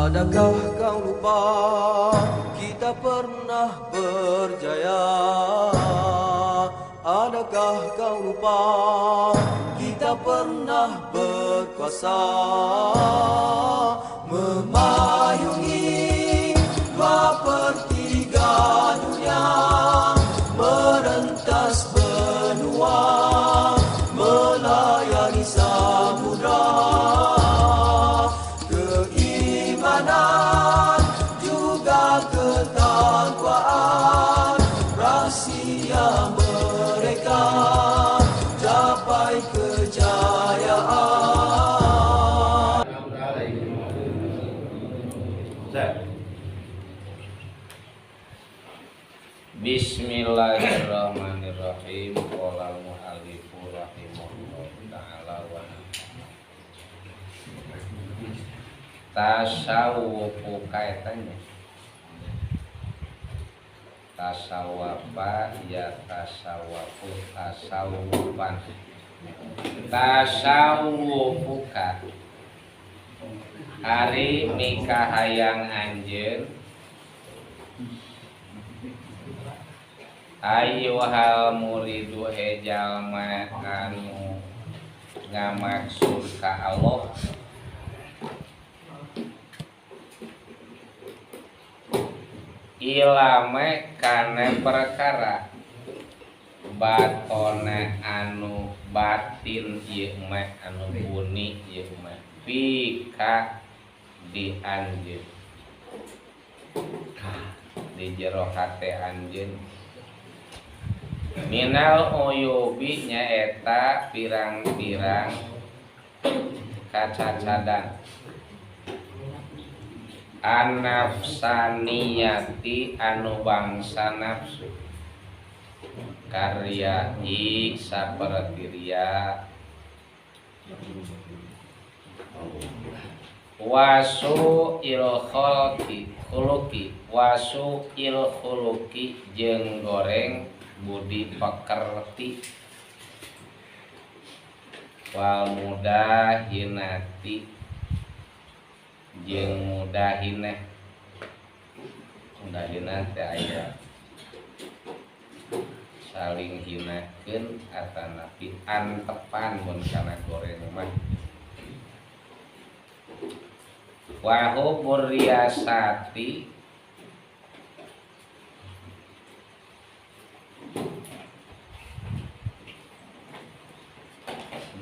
Adakah kau lupa kita pernah berjaya? Adakah kau lupa kita pernah berkuasa? Memayungi 2/3 dunia, merentas benua, melayani samudra. Keimanan juga ketakwaan, rahsia mereka capai kejayaan. Bismillahirrahmanirrahim. Qala al-mu'allifu rahimahullah ta'ala wa tasawufu kaitannya tasawwafa ya tasawwafu tasawufan tasawufuka ari mikahayang anjeun ayyuhal muridu jalma anu ngamaksud ka Allah ilame kana perkara batona anu batin ieu mah anu buni ieu mah fika di anjeun di jero hate anjeun minal uyubi nyaeta pirang-pirang kacacadan anafsaniyati anu bangsa nafsu karya i saperti ria wasu il kholqi khuluqi wasu il khuluqi jeung goreng budi pekerti wal mudahinati jeung mudahinah mudahinah teh aya saling hinakeun atanapi antepan mun kana goreng mah wa hubur riasati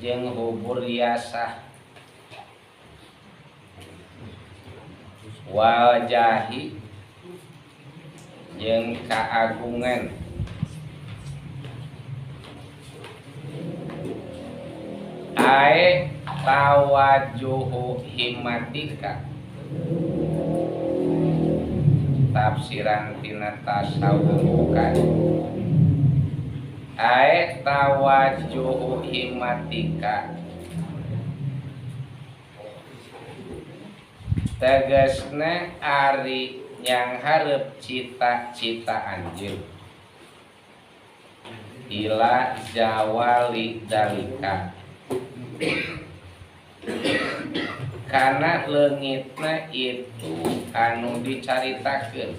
jeung hubur riasah wal jahi jeung kaagungan ae tawajuhu himmatika tafsiran tina tasawufukan ae tawajuhu himmatika tegasna ari yang hareup cita-cita anjeun ila jawali dalika karena leungitna itu anu dicaritakeun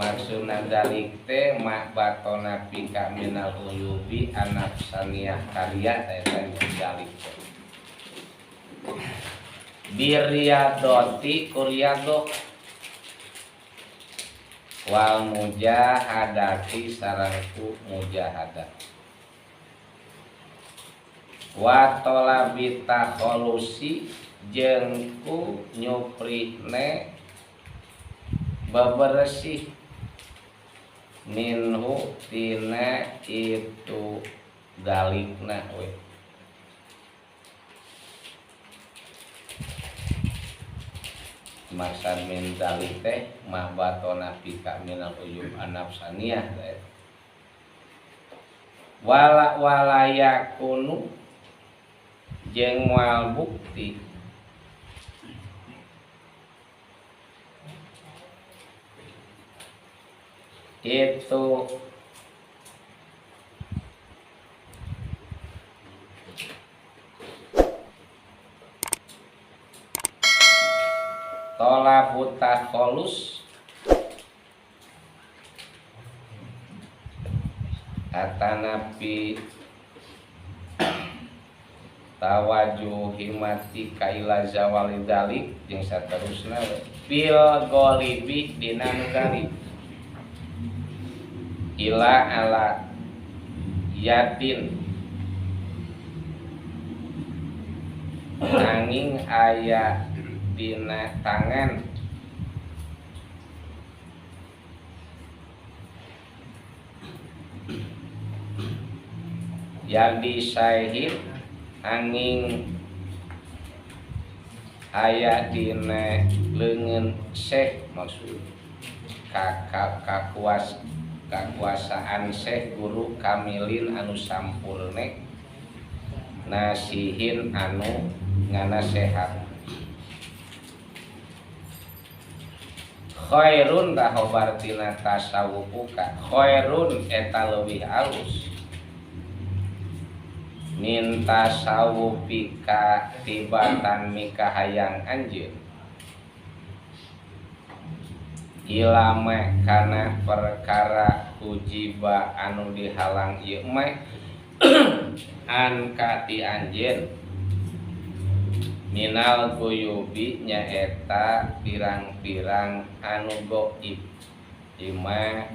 maksudna dalik teh ma batona pika minal uyubi anafsaniyah karya eta dalik teh biriyadoti kuryado wal mujahadati sarangku mujahadah wa tolabi takholusi jeung ku nyuprihne beberesih minhu tina itu dalikna we maksad min dalik teh mah batona fika minal uyub anafsaniyah wala walayakunu jeung moal bukti itu Tolabu takholus atanapi tawajuh himati kaila zawali dalik jeung saterusna fil golibi dina nu galib ila ala yatin nanging aya dina tangan yang disahid angin aya dina leungeun syekh maksud kakuasaan syekh guru kamilin anu sampurne nasihin anu nganasehat khairun tahobar tina tasawufuka khairun eta leuwih alus min tasawufika tibatan mikahayang anjeun ilama kana perkara hujiba anu dihalang ieu mah an ka ti anjeun minal guyubi nyaeta pirang-pirang anu goib ima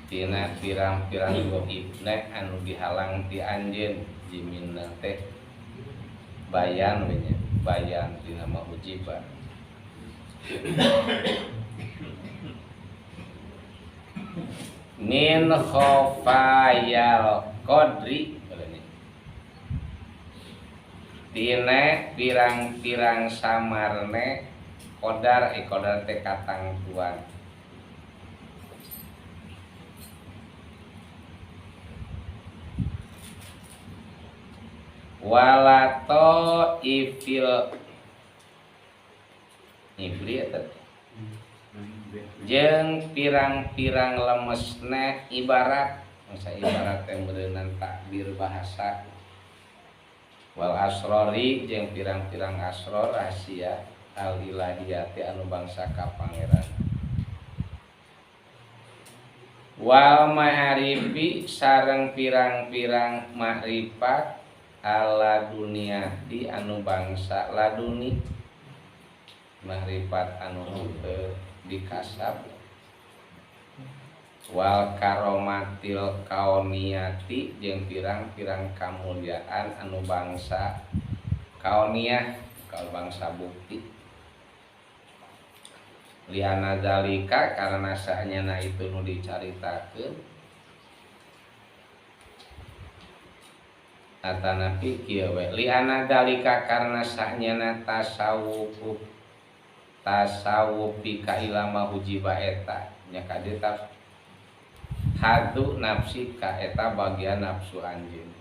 tina pirang-pirang goibna anu dihalang ti anjeun jiminna teh bayan we nya bayan tina mah ujiba min khofayal qadri tina pirang-pirang samarne qadar qadar teh katangtuan walato ifil ibli eta jeung pirang-pirang lemesna ibarat masa ibarat teh meureunan takbir bahasa wal asrori jeung pirang-pirang asror rahasia al ilahiyati anu bangsa ka pangeran wal ma'arifi sareng pirang-pirang makrifat ala duniati anu bangsa laduni makrifat anu henteu dikasab wal karomatil kaoniati jeung pirang-pirang kamulyaan anu bangsa kaoniah kalau bangsa bukti liana zalika karena saenyana itu nu dicaritakeun atanapi kieu we liana dalika karena saenyana tasawufi ka ilama hujiba eta nya kadieu hadu nafsi ka eta bagian nafsu anjeun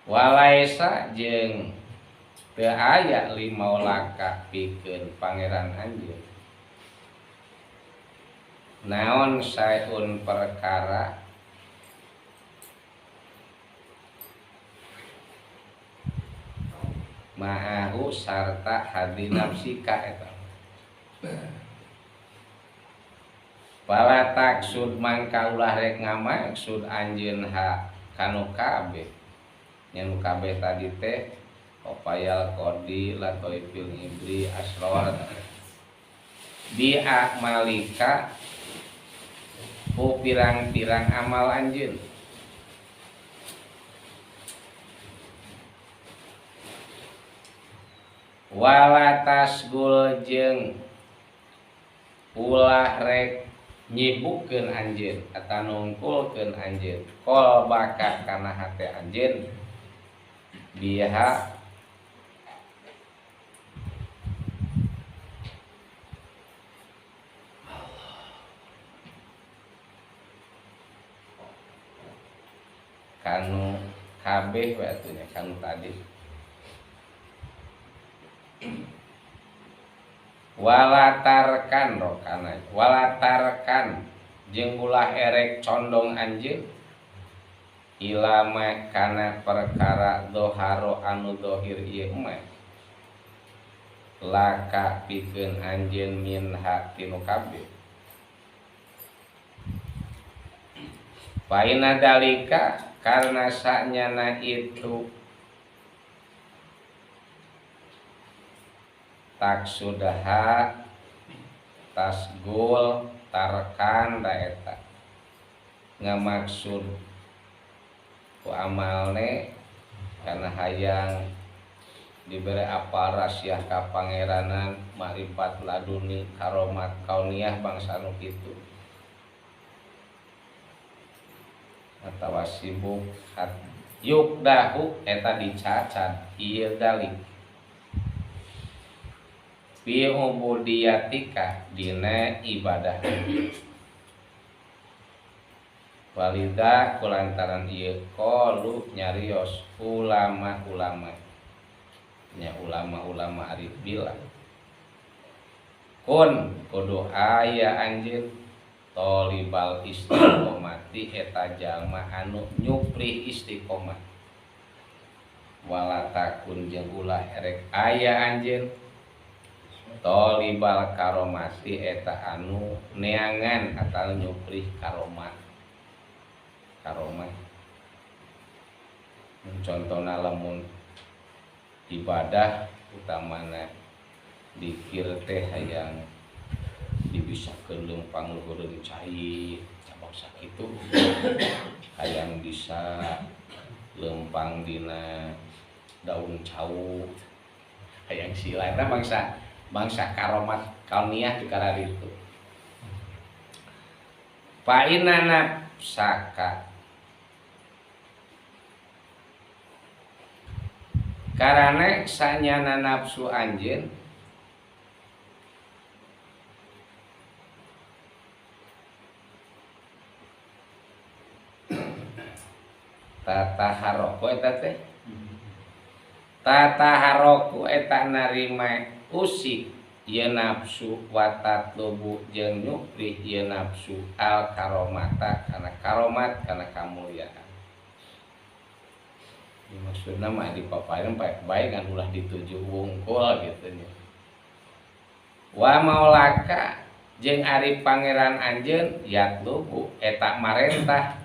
walaisa jeung teu aya limaulaka pikeun pangeran anjeun naon saeun perkara ma'ahu sarta hadi nafsika eta pala taksud mangka ulah rek ngamaksud anjeun ha kanu kabeh nya nu kabeh tadi teh opayal qadi latoifil ibri asror bi a'malika ku pirang-pirang amal anjeun wala tasgul jeung ulah rek nyibukeun anjeun atawa nungkulkeun anjeun qalbaka kana hate anjeun biha kanu kabeh we atuh nya kanu tadi walatarkan rokana walatarkan jeung ulah erek condong anjeun Ilama kana perkara doharo anu dohir ieu mah laka pikeun anjeun minha tinu kabeh Faina dalika karena sanyana itu taksudaha tasgul tarkan da eta ngamaksud ku amalne karena hayang diberi apa rasiah ka pangeranan makrifat laduni karomat kauniah bangsa nu kitu atawa sibuk yuk dahu eta dicacat ieu dalik fi ubudiyatika dina ibadah walida kulantaran ieu qalu nyarios ulama-ulama nya ulama-ulama arif bilang kun kudu aya anjeun tolibal istiqomati eta jalma anu nyupri istiqomah wala takun jeung ulah erek aya anjeun tolibal karomati eta anu neangan atawa nyupri karomat karomah contohna lamun ibadah utamana dikir teh hayang dibisakeun leumpang luhureun cai cabang sakitu hayang bisa leumpang dina daun cau hayang sila eta bangsa bangsa karomat kauniah di kararitu fa inna nafsaka karana sanyana nafsu anjeun tata haroku eta teh tata haroku eta narima usik ieu nafsu watatlubu jeung nyupri ieu nafsu al karomata kana karomat kana kamuliaan. Maksudna mah dipaparin baik-baik kan ulah dituju wungkul gitu nya. Wa maulaka jeung ari pangeran anjeun yatlubu eta marentah.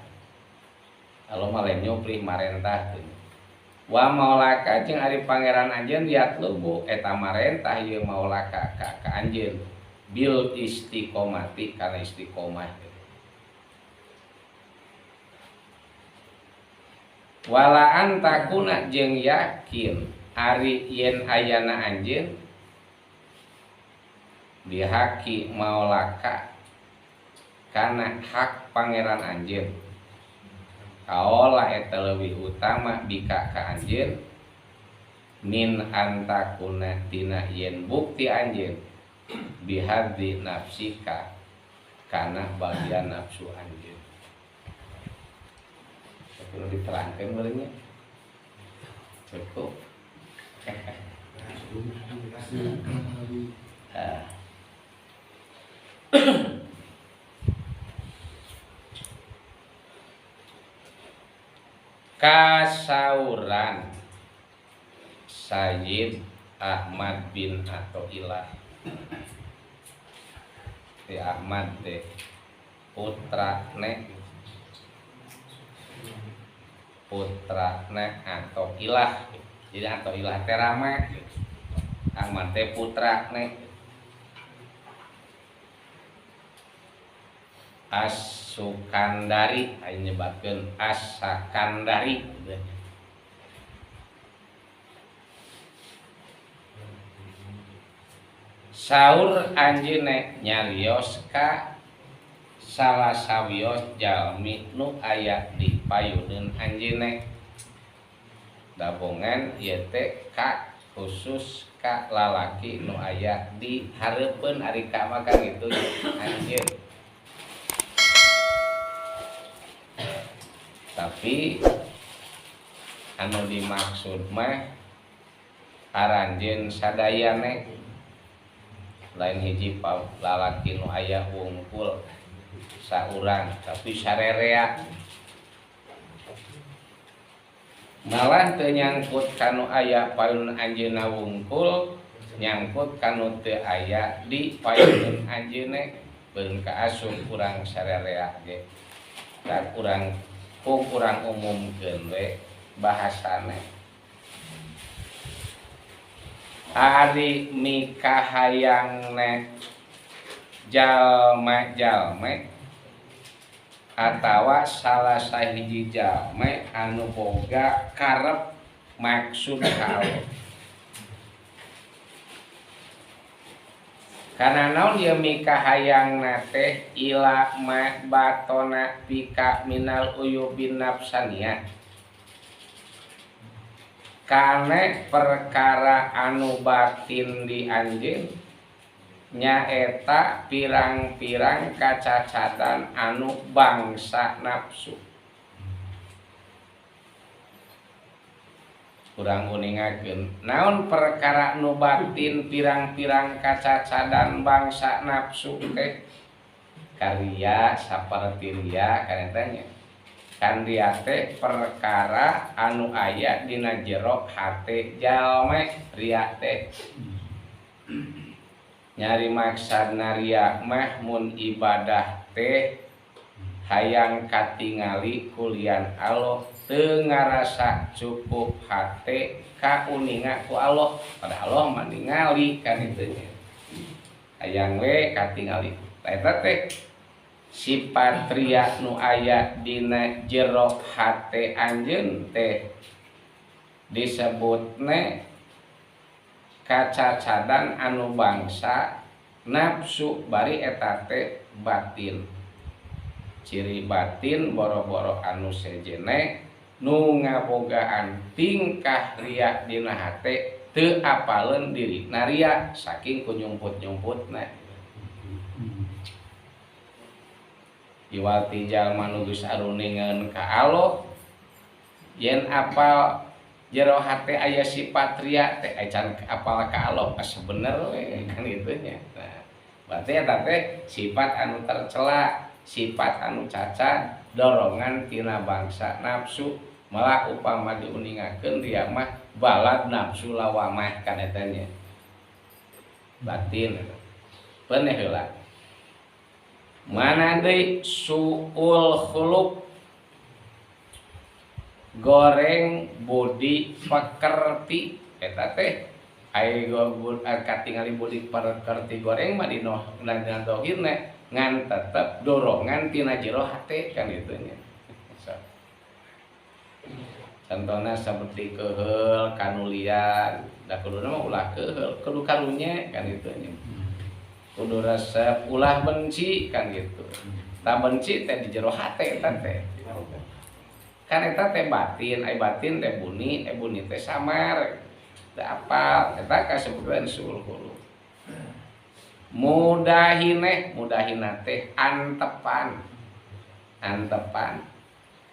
Kalau mah lain nyupri marentah teh. Wa maulaka jeung ari pangeran anjeun yatlubu eta marentah ieu maulaka ka anjeun bil istiqomati kana istiqomah. Wala antakuna jeung yakin ari yen ayana anjeun dihaki maulaka kana hak pangeran anjeun kaola eta leuwih utama bika ka anjeun min antakuna tina yen bukti anjeun bihadzi nafsika kana bagian nafsu anjeun. Perlu diterangkan bolehnya cukup. Kasauran Sayyid Ahmad bin Athaillah Ti Ahmad teh putra ne Athaillah. Jadi Athaillah teh rame, Ahmad teh putra ne As-Sukandari, aya nyebatkeun As-Sakandari. Saur anjeunna nyarios ka salah sawios jalmi nu aya di payuneun anjeunna. Dabongan ieu teh ka khusus ka lalaki nu aya di hareupeun ari ka mah kan gitu anjeun. Tapi anu dimaksud mah aranjeun sadayane lain hiji lalaki nu aya wungkul saurang tapi sarerea. Malah teu nyangkut kanu aya payun anjeunna wungkul, nyangkut kanu teu aya di payun anjeunna beun kaasup urang sararea ge. Tak urang ku urang umumkeun we bahasana. Ari mikahayangne jalma-jalma atawa salah sahiji jalma anu boga karep maksud ka Allah. Kana naon ieu mikahayangna teh ila ma batona pika minal uyubin nafsania. Kane perkara anu batin di anjeun nyaeta pirang-pirang kacacatan anu bangsa nafsu. Kurang uningakeun naon perkara nu batin pirang-pirang kacacadan bangsa nafsu teh karya saperti ria kana tanya. Kan dia teh perkara anu aya dina jero hate jalma ria teh. Nyari maksadna ria mah mun ibadah teh hayang katingali kulian Allah teu ngarasa cukup hate kauninga ku Allah, padahal Allah mah ningali kan itu nya. Hayang we katingali. Tah eta teh sifat ria nu aya dina jero hate anjeun teh disebutne kacacadan anu bangsa nafsu bari eta teh batin. Ciri batin boro-boro anu sejene nu ngabogaan tingkah ria dina hate teu apaleun dirina ria saking kunyumput-nyumputna. Iwal ti jalma nu geus aruningeun ka Allah yen apal jero hate aya sifat ria teh acan apal ka Allah pas bener we kan kitu nya. Nah, berarti eta teh sifat anu tercela, sifat anu cacat, dorongan tina bangsa nafsu. Malah upama diuningakeun ria mah balad nafsu lawamah kan eta nya. Batin eta. Peuneh heula. Mana deui suul khuluq goreng budi pekerti eta teh ai katingali budi pekerti goreng mah dina dohirna ngan tetep dorongan tina jero hate kan kitu nya. Contohna seperti keheul kanulian da kuduna mah ulah keheul kudu karunya kan kitu nya. Kudu resep ulah benci kan gitu. Ta benci teh di jero hate eta teh. Kan eta teh batin, ai batin teh buni, ai buni teh samar. Teu apal eta kasebutan suul khuluq. Mudahine, mudahina teh antepan. Antepan,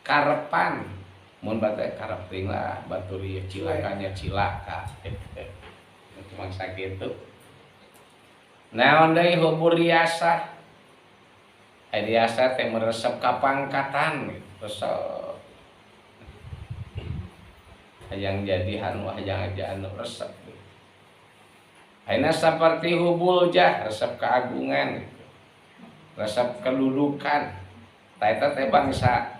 karepan. Mun bate karep teuing lah batur ieu cilakanya cilaka. Cuma sakitu. Naon deui hubur riasah. Ai riasah teh meresep ka pangkatan gitu. Resep. Hayang jadi anu hayang aja anu resep. Ayeuna saperti hubul jah resep keagungan gitu. Resep kedudukan. Tah eta teh bangsa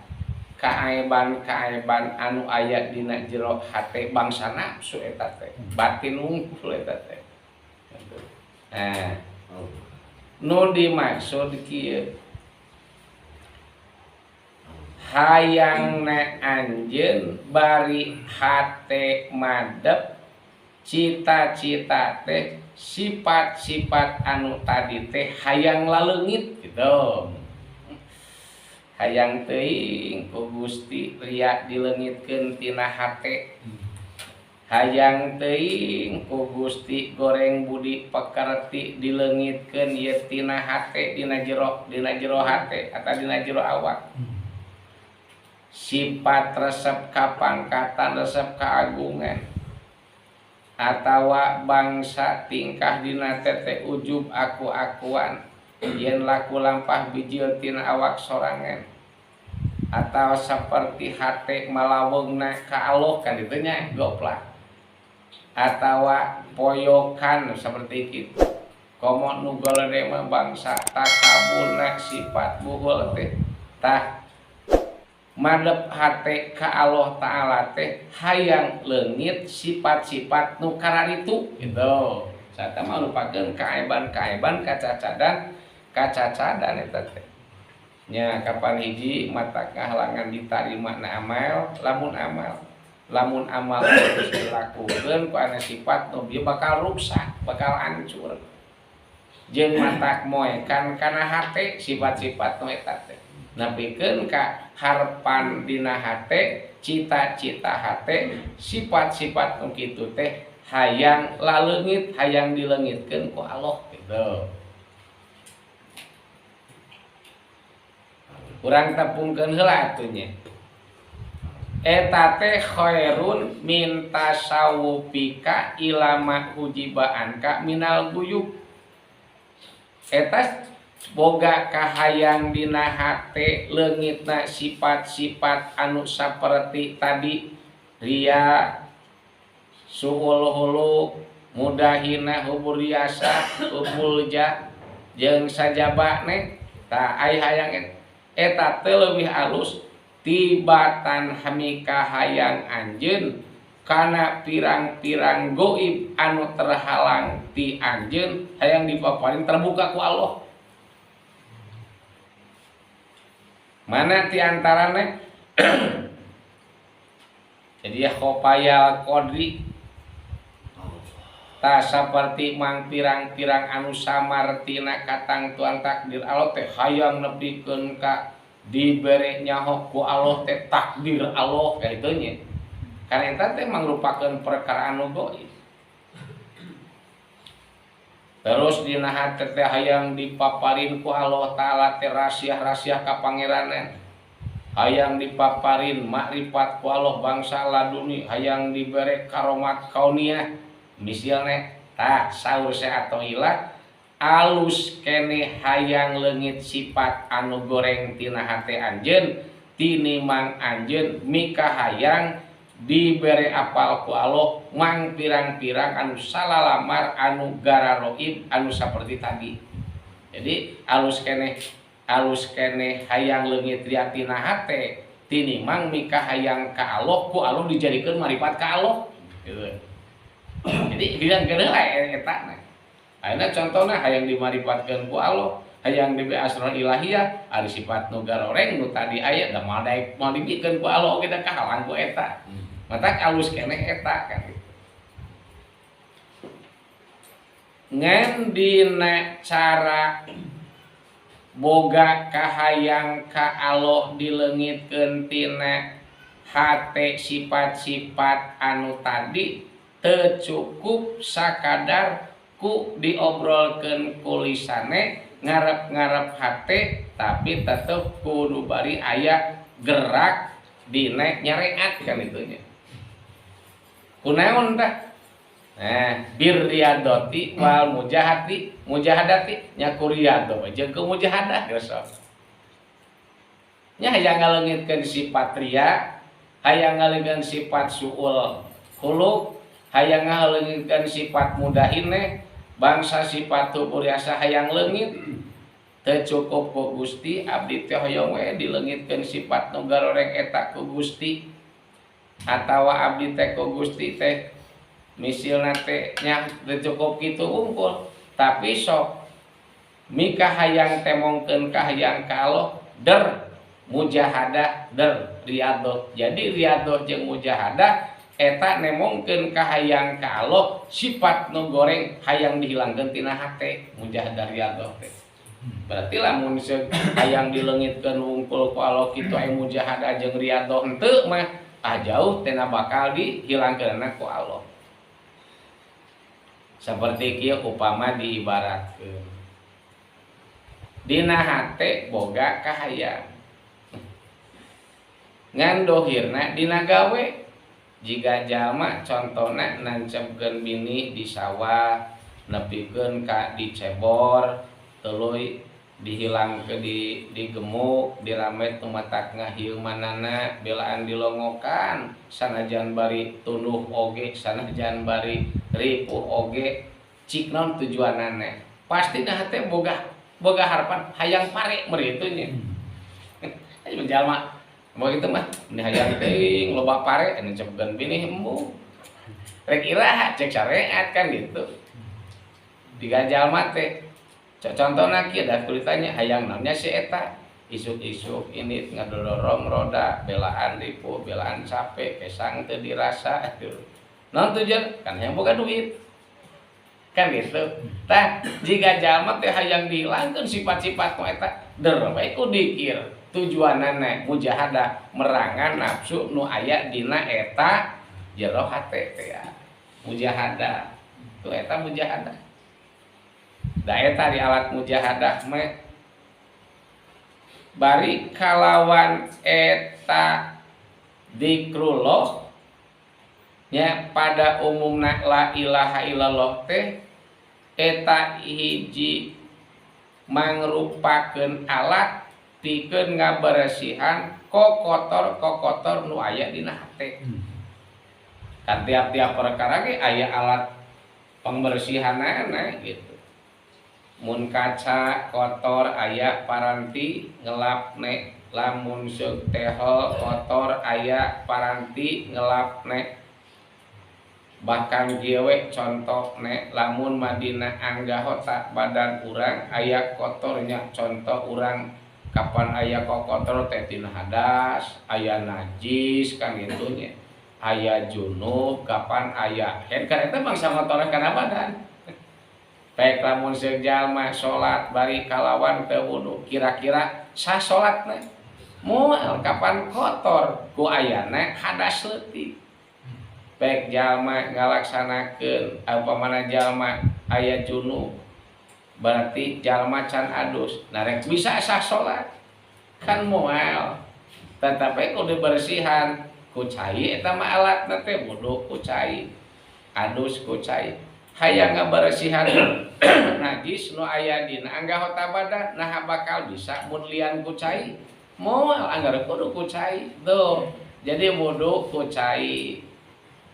kaaiban-kaaiban anu aya dina jero hate bangsa nafsu eta teh. Batin wungkul eta teh. Nah, nu dimaksud kieu hayangna anjeun bari hate madep cita-cita teh sifat-sifat anu tadi teh hayang laleungit gitu. Hayang teuing ku Gusti ria dileungitkeun tina hate. Hayang teuing ku Gusti goreng budi pekerti dileungitkeun ieu tina hate dina jero hate atawa dina jero awak. Sifat resep kapangkatan resep keagungan atawa bangsa tingkah dina tete ujub aku-akuan yen laku lampah bijil tina awak sorangan atau seperti hate malaweungna ka Allah kan ditu nya goplak atawa poyokan seperti kitu komo nu golede mah bangsa takabulna sifat buhul teh tah madep hate ka Allah Ta'ala teh hayang leungit sifat-sifat nu kararitu gitu. Saeta mah lupakeun kaeban-kaeban kacacadan kacacadan eta teh nya kapan hiji mata kahalangan ditarima na amal lamun amal terus dilakukeun ku anu sifat nu bieu bakal ruksak bakal hancur jeung matak moekan kana hate sifat-sifat nu eta teh nepikeun ka harpan dina hate cita-cita hate sifat-sifat nu kitu teh hayang laleungit hayang dileungitkeun ku Allah gitu. Urang tepungkeun heula atuh nya eta teh khairun min tasawufika ilama hujiba anka minal guyub eta boga kahayang dina hate leungitna sifat-sifat anu saperti tadi ria suul huluk mudahina hubur riasa hubul ja jeung sajabane tah ai hayang eta teh leuwih alus tibatan hamika hayang anjeun kana pirang-pirang goib anu terhalang ti anjeun hayang dipaparin terbuka ku Allah. Mana ti antarane? Jadi ya khopayal qadri ta saperti mang pirang-pirang anu samar tina katangtuan takdir Allah teh hayang nepikeun ka dibere nyaho ku Allah teh takdir Allah ka ditu nya. Karena eta teh mangrupakeun perkara anu gaib. Terus dina hate teh hayang dipaparin ku Allah Ta'ala teh rasiah-rasiah ka pangeranan. Hayang dipaparin makrifat ku Allah bangsa laduni, hayang dibere karomat kauniah. Misalnya tah saur Atoilah alus keneh hayang leungit sifat anu goreng tina hate anjeun tinimang anjeun mika hayang dibere apal ku Allah mang pirang-pirang anu salalamar anu gararoib anu saperti tadi. Jadi alus keneh hayang leungit ria tina hate tinimang mika hayang ka Allah ku Allah dijadikeun marifat ka Allah gitu. Jadi bilang heula eta na. Ayeuna contohna hayang dimaripatkeun ku Allah, hayang diberi asrar ilahiyah, ari sifat nu garoreng nu tadi aya da moal daek moal dibikeun ku Allah oge da kahalang ku eta. Matak alus keneh eta kan. Ngan dina cara boga kahayang ka Allah dileungitkeun tina hate sifat-sifat anu tadi teu cukup sakadar ku diobrolkeun ku lisane ngarep-ngarep hate tapi tetep kudu bari aya gerak dina nyareat kan itunya. Kunaon tah? Nah, bir riyadoti wal mujahati mujahadati nya ku riyadho jeung ku mujahadah geus. Nya hayang ngaleungitkeun sifat riya, hayang ngaleungitkeun sifat suul khuluq, hayang ngaleungitkeun sifat mudahine, bangsa sifat tubur biasa hayang leungit. Teu cukup ku Gusti abdi teh hoyong we dileungitkeun sifat nu garoreng eta ku Gusti. Atawa abdi teh ku Gusti teh misilna teh nya teu cukup kitu unggul, tapi sok mika hayang temongkeun ka hayang ka Allah der mujahadah der riyadhah. Jadi riyadhah jeung mujahadah eta nemongkeun ka hayang ka Allah sifat nu goreng hayang dihilangkeun tina hate mujahadah riyadhah teh. Berarti lamun hayang dileungitkeun wungkul ku Allah kitu aya mujahadah jeung riyadhah henteu mah ah jauh tina bakal dihilangkeunna ku Allah. Seperti kieu upama diibaratkeun dina hate boga kahayang ngan dohirna dina gawe jiga jalma contona nancebkeun binih di sawah nepikeun ka dicebor tuluy Dihilang ke di digemuk diramet nu matak ngahieumanana belaan dilongokan sanajan bari tunduh oge, sanajan bari ripuh oge, cik naon tujuanana? Pasti dah teh boga boga harapan hayang pare meureun itu nya. Ayo jalma mau gitu mah ini hayang teuing loba pare, anu cepeun binih embung rek iraha, cek syariat kan gitu. Diga jalma teh contohna kieu da kuritanya hayang naonnya si eta isuk-isuk ini ngadorong roda, belaan ripuh, belaan capek, kesang teu dirasa, naon tujuan? Kan hayang boga duit kan gitu. Tah, jika jalma teh hayang dihilangkeun sifat-sifat nu eta, der we ku dikir, tujuanana mujahadah merangan nafsu nu aya dina eta jero hate teh ya. Mujahadah tuh eta mujahadah. Da eta di alat mujahadah mah bari kalawan eta dikrullah nya. Pada umumna la ilaha illallah teh eta hiji mangrupakeun alat pikeun ngaberesihan kokotor-kokotor nu aya dina hate. Kan tiap-tiap perkara ge aya alat pembersihanana gitu. Mun kaca kotor aya paranti ngelapne, lamun seuk tehel kotor aya paranti ngelapne. Bahkan kieu we contohne, lamun madina anggahota badan urang aya kotornya, contoh urang kapan aya kokotor teh tina hadas, aya najis kan gitu nya, aya junub, kapan aya haid, kan eta bangsa ngotor kana badan. Baik lamun seuk jalma salat bari kalawan teu wudu, kira-kira sah salatna? Moal, kapan kotor ku ayana hadas leutik. Baik jalma ngalaksanakeun, upamana jalma aya junub, berarti jalma can adus, nah rek bisa sah salat? Kan moal. Tetapi kudu bersihan ku cai, eta mah alatna teh wudu ku cai, adus ku cai. Hayang ngaberesihan najis nu aya dina anggota badan, nah bakal bisa mun lian ku cai? Moal, anggar kudu ku cai tuh. Jadi wudu ku cai,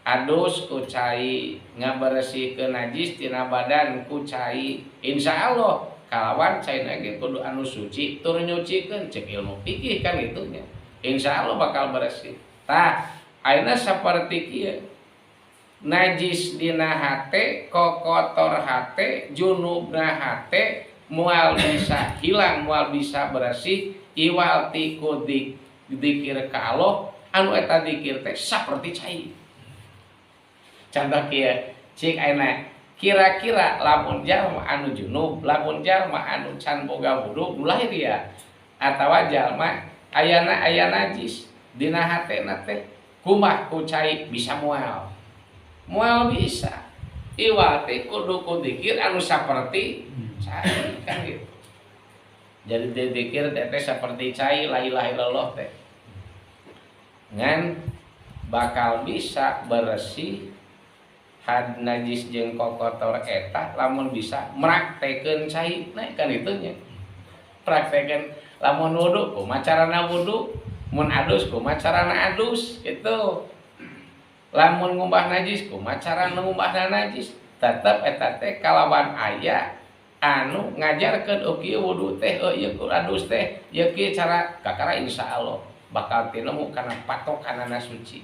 adus ku cai, ngaberesihkeun najis tina badan ku cai. Insya Allah kalawan cai ge kudu anu suci tur nyucikeun, cek ilmu fikih kan gitu nya. Insya Allah bakal bersih. Tah, ayeuna saperti kieu, najis dina hate, kokotor hate, junubna hate moal bisa hilang, moal bisa bersih iwal ti ku dikir ka Allah anu eta dikir teh saperti cai. Contoh kieu, cik ayeuna kira-kira lamun jalma anu junub, lamun jalma anu can boga wudu lahir ya, atawa jalma ayana aya najis dina hatena teh, kumaha ku cai bisa? Moal, moal bisa iwal teh kudu ku dikir anu saperti cai kan gitu. Jadi dikir teh seperti cai, la ilaha illallah teh ngan bakal bisa bersih had najis jeung kokotor eta lamun bisa meraktekeun cai. Nah, kan itu nya, praktekeun lamun wudu kumaha carana wudu, mun adus kumaha carana adus gitu, lamun ngumbah najis kumaha carana ngumbahna najis. Tetep eta teh kalawan aya anu ngajarkeun, oh kieu wudu teh, oh ieu adus teh, ieu kieu cara kakara, insyaallah bakal tinemu kana patokanana suci.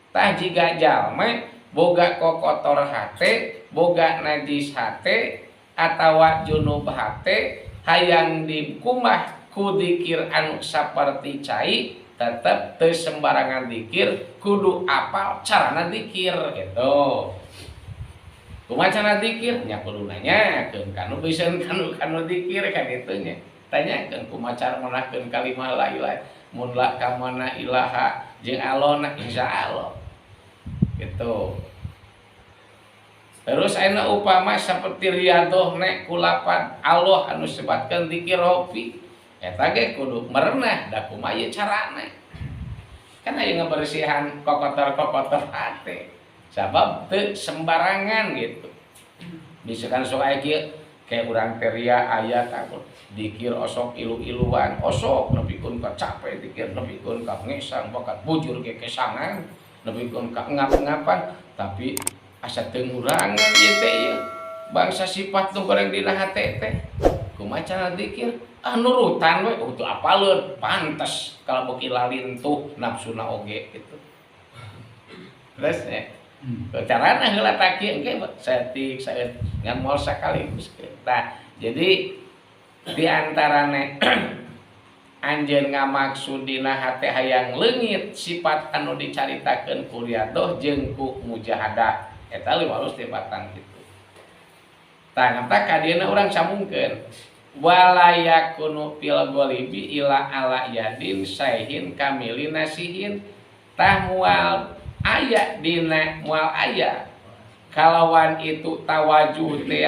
Tah, jiga jalma boga kokotor hate, boga najis hate atawa junub hate, hayang dikumbah ku dikir anu saperti cai, tetep teu sembarangan dikir, kudu apal carana dikir gitu. Kumaha cara dikir nya, kudu nanyakeun kanu bisa, kanu kanu dikir kan itu nya. Tanyakeun kumaha cara meunahkeun kalimah la ilaha, mun la ka mana, ilaha jeung alona, insyaallah gitu. Terus ayeuna upama seperti riyadhah nek kulapan Allah anu sebatkeun dikir rofi, eta ge kudu merenah da kumaha ieu carana, kan aya ngabersihan kokotor-kokotor hate, sabab teu sembarangan gitu. Bisa kan sok aya kieu Kayak urang teh ria aya takut dikir osok ilu-iluan osok nepikeun ka capek dikir nepikeun ka ngesang bakat bujur ge kesangan nepikeun ka ngap-ngapan tapi asa teu ngurangan ieu teh ieu bangsa sifat nu goreng dina hate teh kumaha cara dikir ah nurutan we oh teu apaleun pantes kalau beuki lalintuh nafsuna oge gitu terus ya carana heula tah kieu engke saeutik saeutik ngan moal sakaligus. Tah jadi di antarane anjeun ngamaksud dina hate hayang leungit sifat anu dicaritakeun ku riyadhah jeung ku mujahadah eta leuwih alus tibatan kitu. Tah ngamta ka dieuna urang sambungkeun wala yakunu fil ghalibi ila ala yadin saihin kamilin nasihin tah moal aya dina moal aya kalawan itu tawajuh teh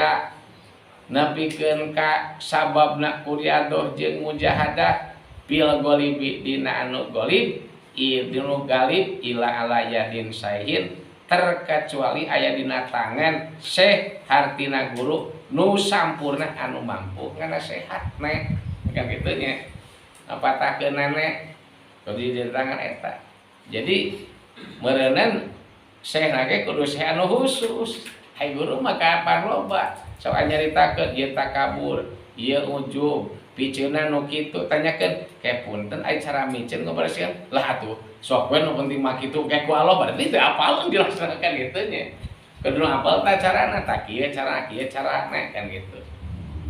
nepikeun ka sababna ku riyadhah jeung mujahadah fil ghalibi dina anu ghalib dinu galib ila ala yadin saihin terkecuali aya dina tangan syekh hartina guru nu sampurna anu mampu nganasehat ne kan kitu nya napatahkeunana kudu di tangan eta. Jadi meureunan syekhna ge kudu syekh anu khusus. Hai guru mah kapan loba sok nyaritakeun ieu takabur ieu ujub piceunna nu kitu tanyakeun ke punten ai cara miceun ngabersihan lah atuh sok we nu penting mah kitu ke ku Allah berarti teu apaleun dilaksanakan kitu nya kudu apal tah carana tah kieu cara kieu carana kan gitu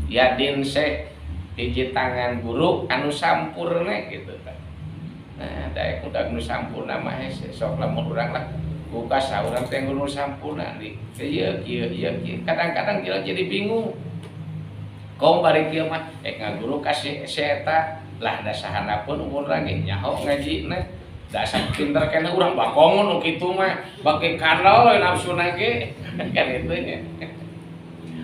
ya din syekh hiji tangan guru anu sampurna gitu tah. Nah daek udah nu sampurna mah hese sok lamun urang lah buka saurang teh nu sampurna di ieu kieu ieu kieu kadang-kadang dia jadi bingung kom bari kieu mah ek ngaguru ka si eta lah da sahana pun umur lagi nyaho ngajina dasar pinter keneh urang bakongon nu kitu mah bake kandel we nafsuna ge kan kitu nya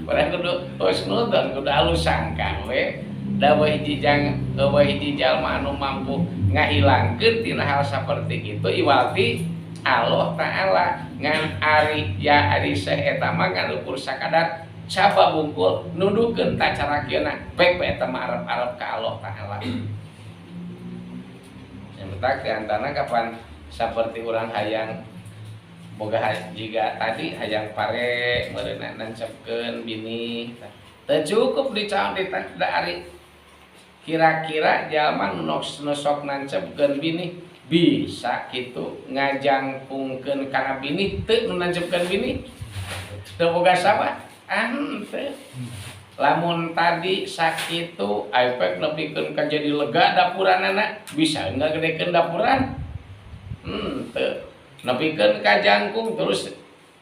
urang kudu husnudzon kudu alus sangka we da we hiji jang we hiji jalma anu mampu ngahilangkeun tina hal saperti kitu iwalti Allah Ta'ala ngan ari ya ari syekh eta mah ngan ukur sakadar sabab bungkul nuduhkeun ta cara kieu na baik eta mah arep-arep ka Allah Ta'ala. Yang petak di antara kapan seperti urang hayang boga jiga tadi hayang pare meureunna nancepkeun bini teu cukup dicaon di ari kira-kira jalma nu sok nancepkeun bini bisa kitu ngajangkungkeun kana bini teu nu nancepkeun bini teu boga sabab ah teu lamun tadi sakitu efek nepikeun ka jadi lega dapuranana bisa ngagedekeun dapuran teu nepikeun ka jangkung terus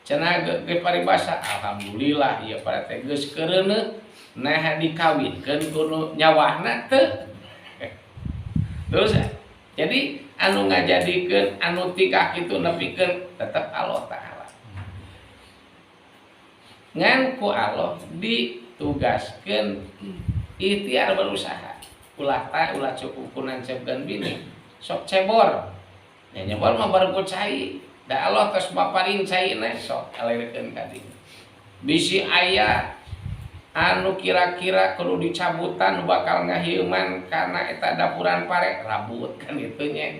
cenah ge paribasa alhamdulillah ieu pada teh geus keureuneuh nah dikawinkeun ku nu nyawahna teu terus jadi anu ngajadikeun anu tingkah kitu nepikeun tetep Allah Ta'ala ngan ku Allah ditugaskeun ikhtiar berusaha ulah ta ulah cukup ku nancepkeun bini sok cebor nya nyebor mah baru ku cai da Allah tos maparin caina sok alirkeun ka dieu bisi aya anu kira-kira kudu dicabutan bakal ngahieuman kana eta dapuran pare rabut kan kitu nya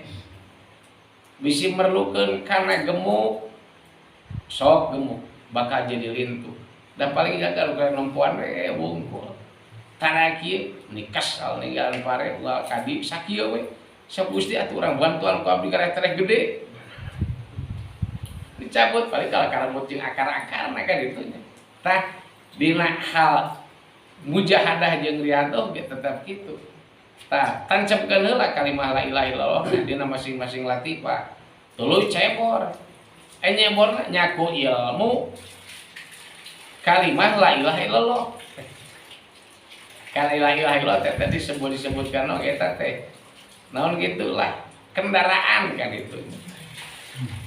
bisi merlukeun kana gemuk sok gemuk bakal jadi lintuh dan paling jaga kalau nempuan we wungkul tara kieu nikes al ninggalan pare ulah kadi sakieu we sok Gusti atuh urang bantuan ku abdi karek gede dicabut paling kalau karambut jeung akar-akarna kan kitu nya tah dina hal mujahadah jeung riyadhah ge tetep kitu tah tancepkeun heula kalimah la ilaha illallah dina masing-masing latifah tuluy cebor nyeborna nyaku ilmu kalimah la ilaha illallah kali la ilaha illallah teh tadi disebutkan oge eta teh naon gitulah kendaraan kan itu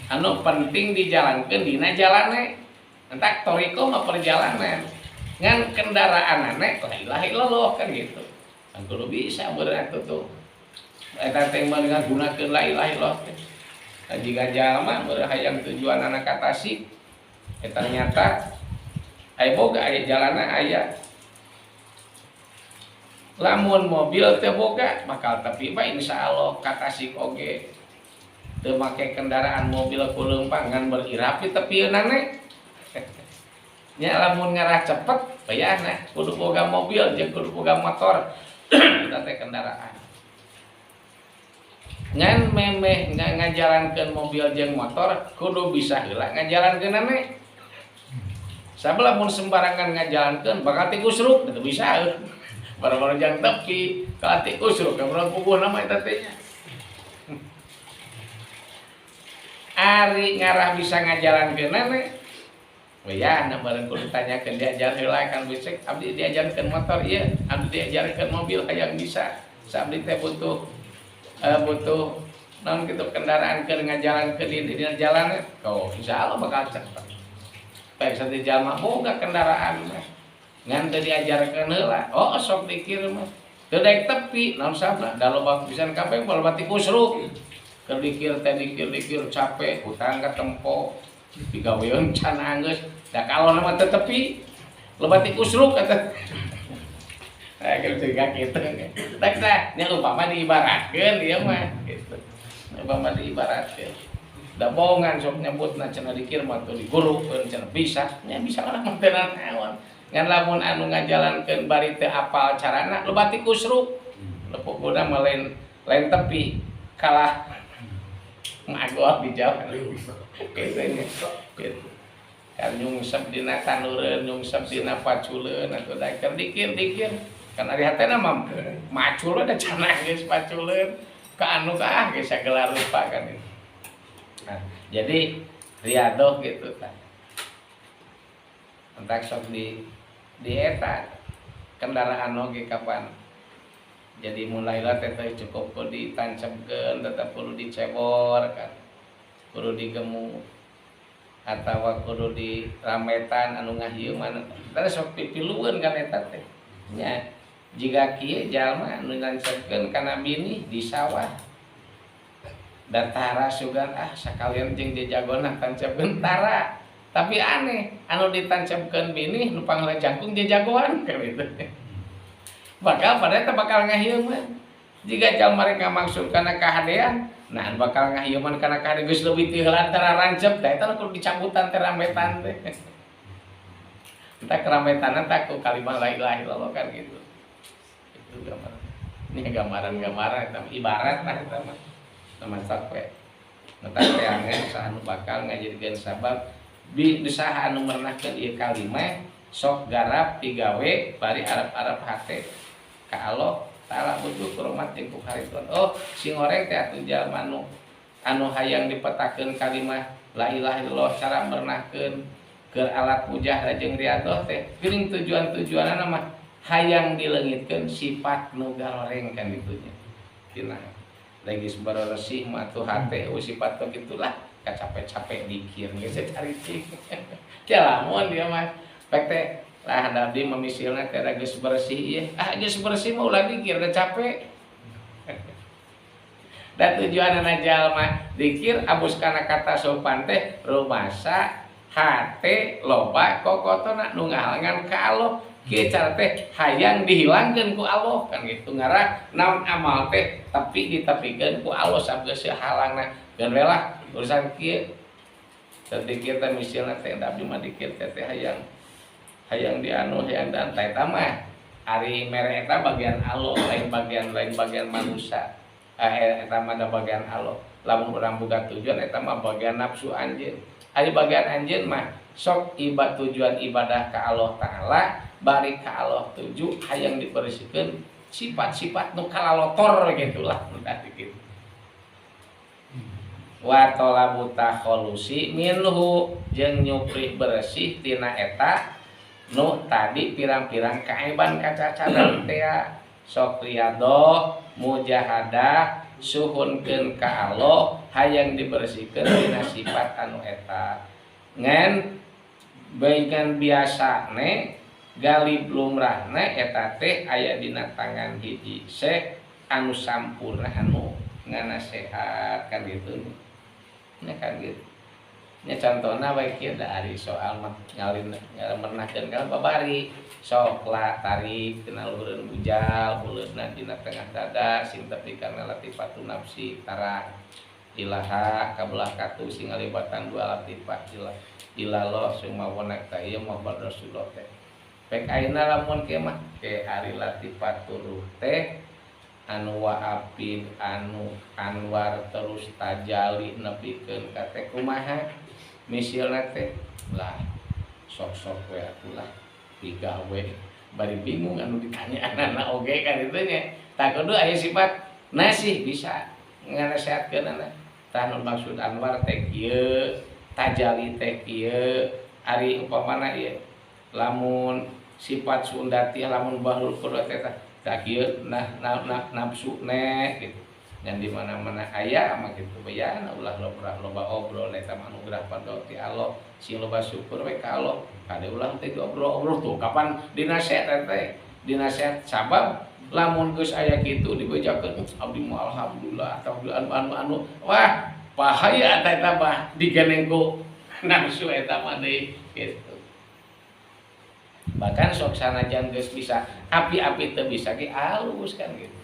anu penting dijalankeun dina jalane entak toriko mah perjalanan ngan kendaraan aneh la ilaha illallah kan gitu kan kudu bisa beureuh tuh eta teh mah ngagunakeun la ilaha illallah teh jika jalma meureun hayang tujuan anak ka Tasik eta ternyata aya boga aya jalana aya Lamun mobil teu boga bakal tepi bae insyaallah ka Tasik oge. Teu make kendaraan mobil ku leumpang ngan berirapi tepieunana. Nya lamun ngarah cepet bayana kudu boga mobil jeung kudu boga motor. Eta teh kendaraan. Ngan memeh ngajalankeun mobil jeung motor kudu bisa heula ngajalankeunana. Sabab lamun sembarangan ngajalankeun bakal tikusruk teu bisa. Baru-baru jang tepi ka tikusruk ka puguh nama eta teh nya. Ari ngarah bisa ngajalankeunana. Ya, nah bareng kudu ditanyakeun diajar heula kan bisa abdi diajarkeun motor ieu, abdi diajarkeun mobil hayang bisa. Sabdi teh butuh butuh naon kitu kendaraan keur ngajalankeun di dina jalan. Oh, insyaallah bakal cepet. Baik satu jalma boga kendaraan mah. Ngan teu diajarkeun heula. Oh, sok dikir mah. Teu daek tepi naon sabna da loba pisan kabeh loba tikusruk. Keur dikir teh dikir-dikir capek, hutang katempo. Digaweun can anggeus. Da kalon mah teu tepi. Loba tikusruk eta. Nah, gitu juga gitu. Tak tah, nya umpama diibaratkeun ieu mah gitu. Umpama diibaratkeun. Da bohongan sok nyebutna cenah dikir mah teu digurukeun cenah bisa. Nya bisa urang mah teu naon. Ngan lamun anu ngajalankeun bari teu apal carana loba tikusruk. Pokona mah lain tepi kalah magol di jalan. Gitu. Kan nyungsep dina tanureun, nyungsep dina paculeun atuh da keur dikir-dikir. Kan ari hatena mah macul da cenah geus paculeun ka anu ka ah geus sagala rupa kan itu. Nah, jadi riadoh gitu tah. Entak sok di eta kendaraan oge kapan. Jadi mulailah teh cukup kudu ditancepkeun, tetep kudu dicebor kan. Kudu digemuk atawa kudu dirametan anu ngahieuman. Tah sok pipilueun kan eta teh. Nya jiga kieu jalma anu nancepkeun kana binih di sawah. Datara sugan ah sakalian jeung jejagona tancapkeun tara. Tapi aneh, anu ditancepkeun binih nu pangheula jangkung jejagoan kan itu. Bakal pada eta bakal ngahieuman. Jika jalma mereka maksud kana kahadean, nah bakal ngahieuman kana kahadean geus leuwih ti heula antara rancep teh eta kudu dicabutan teh rametan teh. Entah kerametanna tah ku kalimah la ilaha illallah kan gitu. Itu gambaran. Ini gambaran-gambaran eta ibarat lah eta mah. Sama sakwe. Entah teangan saha nu bakal ngajadikeun sabab bi saha anu merenahkeun ieu kalimah sok garap digawe bari arep-arep hate ka Allah Ta'ala butuh kuromat jeung ku harituan. Oh, sing goreng teh atuh jalma anu hayang dipetakeun kalimah la ilaha illallah cara merenahkeun keur alat mujahadah jeung riadoh teh piring tujuan-tujuanana mah hayang dileungitkeun sifat nu garoreng kan ditunya. Tina lagi beresih mah atuh hate sifat teh gitulah capek-capek dikir geus cari cing. Teh lamun dia mah pek teh lah abdi mah misilna teh geus bersih ieu. Ah geus bersih mah ulah dikir da capek. Da tujuanana jalma dikir abus kana kata sopan teh rumasa hate loba kokotona nu ngahalangan ka Allah. Kieu cara teh hayang dihilangkeun ku Allah kan gitu ngarah naon amal teh tapi ditepikeun ku Allah sabgeus halangna. Geun we lah urusan kieu. Teu dikir teh misilna teh abdi mah dikir teh teh hayang dianu hayang dan teh eta mah ari mere eta bagian Allah lain bagian manusia. Eta mah da bagian Allah. Lamun urang boga tujuan eta mah bagian nafsu anjeun. Ari bagian anjeun mah sok tujuan ibadah ka Allah Ta'ala bari ka Allah tuju hayang dibersihkeun sifat-sifat nu kalalotor gitulah tadi gitu. Wa talabu takholusi minhu jeung nyupri bersih tina eta nu tadi pirang-pirang kaeban kacacadan teh sok riadoh mujahadah suhunkeun ka Allah hayang dibersihkeun tina sifat anu eta ngan baikan biasane galib lumrahna eta teh aya dina tangan hiji syekh anu sampurna anu nganasehat kan gitu nya kan gitu. Nya contohna bae kieu da ari soal mah ngalin ngamenahkeun ka babari. Sok lah tarik tina luhureun bujal buleudna dina tengah dada sing tepi kana latifatun nafsi tarang. Ilaha kabelah katu sing ngalibatan dua latifah ilah ilallah summa wana ta ieu Muhammad Rasulullah teh. Pek ayeuna lamun kieu mah ke ari latifatur ruh teh anu waapid anu anwar terus tajali nepikeun ka teh kumaha misilna teh lah sok-sok we atulah digawe bari bingung anu ditanya anak oge kan itu nya tak kudu aya sifat nasih bisa nganasehatkeun anak tah nu maksud anwar teh kieu tajali teh kieu ari upamana ieu lamun sifat sundati lamun bahlul qudrat teh tah kieu nah nafsu ne gitu dan di mana-mana aya mah kitu bae ulah loba obrol eta mah anugerah padol ti Allah sing loba syukur we ka Allah kade ulah teh diobrol-obrol tuh kapan dinasehat teh dinasehat sabab lamun geus aya kitu dibejakeun abdi mah alhamdulillah atau anu wah bahaya eta mah digeneng ku nafsu eta mah deui kitu bahkan sok sanajan geus bisa api-api teu bisa ge alus kan gitu.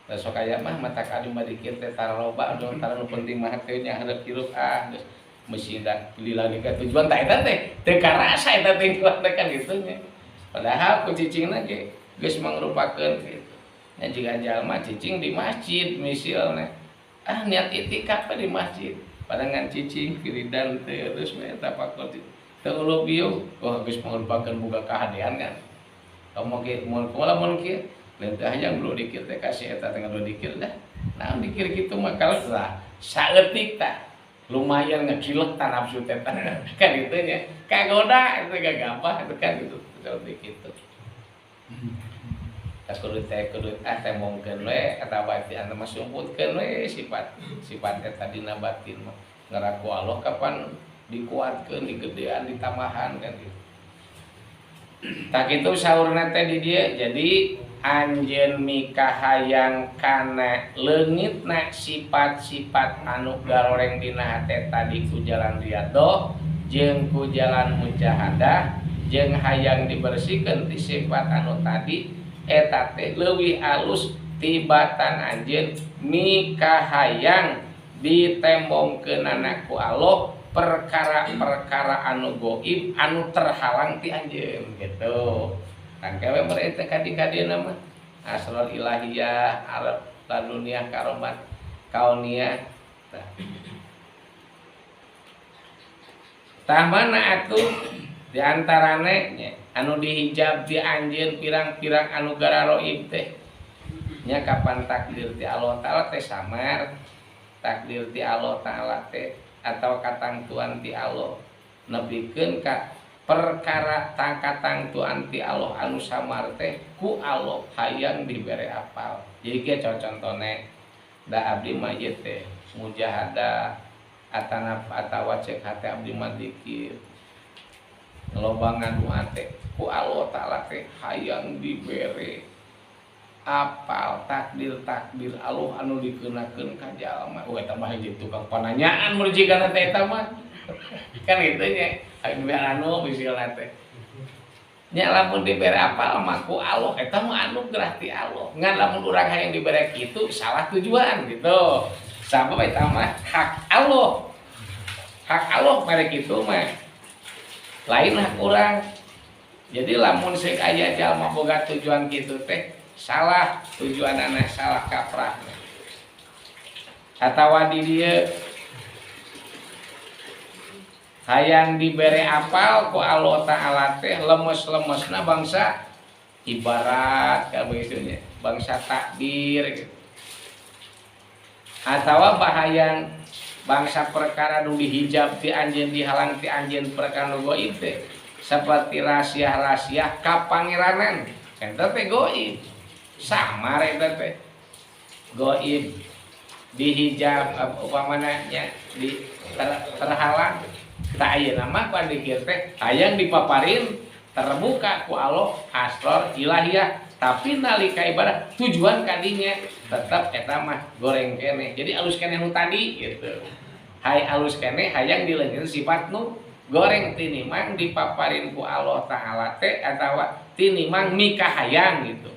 Da sok aya mah matak anu madikir teh taraloba anu tara nu penting mah teh nya hareup hirup ah geus meusi da lila ka tujuan tah eta teh teu karasa eta teh kan kitu nya. Padahal ku cicingna ge geus mangrupakeun kitu. Nya jiga jalma cicing di masjid misilna ah niat itikaf di masjid padahal ngan cicing wiridan terus we tafakur teu ulup ieu wah geus mangrupakeun boga kahadean kan. Kamu ge mun kumaha lamun kieu lentah hayang dulu dikir teh kasih eta teh dulu dikir dah. Naon dikir kitu mah kalau saeutik tah lumayan ngekilek tah nafsu teh kan kitu nya kagoda itu gagabah itu kan gitu seperti kitu. Tas kudu teh kudu ah teh mongkeun we eta batin anu mah sumputkeun we sifat sifat eta dina batin mah ngaraku Allah kapan dikuatkeun digedean ditambahan kan gitu. Tah kitu saurna teh di dieu jadi anjeun mikahayang kana leungitna sifat-sifat anu garoreng dina hate tadi ku jalan riyadhah jeung ku jalan mujahadah jeung hayang dibersihkeun ti sifat anu tadi eta teh leuwih alus tibatan anjeun mikahayang ditembongkeunana ku Allah perkara-perkara anu goib anu terhalang ti anjeun gitu. Kan kewe mere teh kadi-kadieuna mah asrul ilahiyah arab laduniyah karomat kauniyah. Tah mana atuh di antarane nya anu dihijab di anjeun pirang-pirang anu gararoib teh nya kapan takdir ti Allah Taala teh samar takdir ti Allah Taala teh atau katangtuan ti Allah nepikeun ka perkara katangtuan ti Allah anu samar teh ku Allah hayang dibere apal. Jadi kieu contone da abdi mah ieu teh mujahadah atanap atawa cek hate abdi mah dikir loba ngadua teh ku Allah Taala teh hayang dibere apal takdir-takdir Allah anu dikeunakeun ka jalma. Wah eta mah hiji tukang pananyaan murjigana teh eta mah. Kan kitu nya anu misilna teh nya lamun dibere apal mah ku Allah eta mah anugerah ti Allah. Ngan lamun urang hayang dibere kitu salah tujuan gitu. Sabab eta mah hak Allah. Hak Allah mere kitu mah. Lain hak urang. Jadi lamun seuk aya jalma boga tujuan kitu teh salah tujuanana salah kaprahna. Atawa di dieu hayang dibere apal ku Allah Ta'ala teh lemes-lemesna bangsa ibarat kan begitu nya bangsa takbir gitu. Atawa bahayang bangsa perkara nu dihijab ti anjeun dihalang ti anjeun perkara nu gaib teh seperti rahasia-rahasia kapangeranan eta teh gaib samar eta teh gaib dihijab upamana nya di terhalang. Tak ayeuna mah ku dikir teh hayang dipaparin terbuka ku Allah asror ilahiyah tapi nalika ibadah tujuan kadinya tetap eta mah goreng keneh jadi alus keneh nu tadi gitu. Hay alus keneh hayang dileungkeun sifat nu goreng tinimang dipaparin ku Allah Ta'ala teh atawa tinimang mikahayang gitu.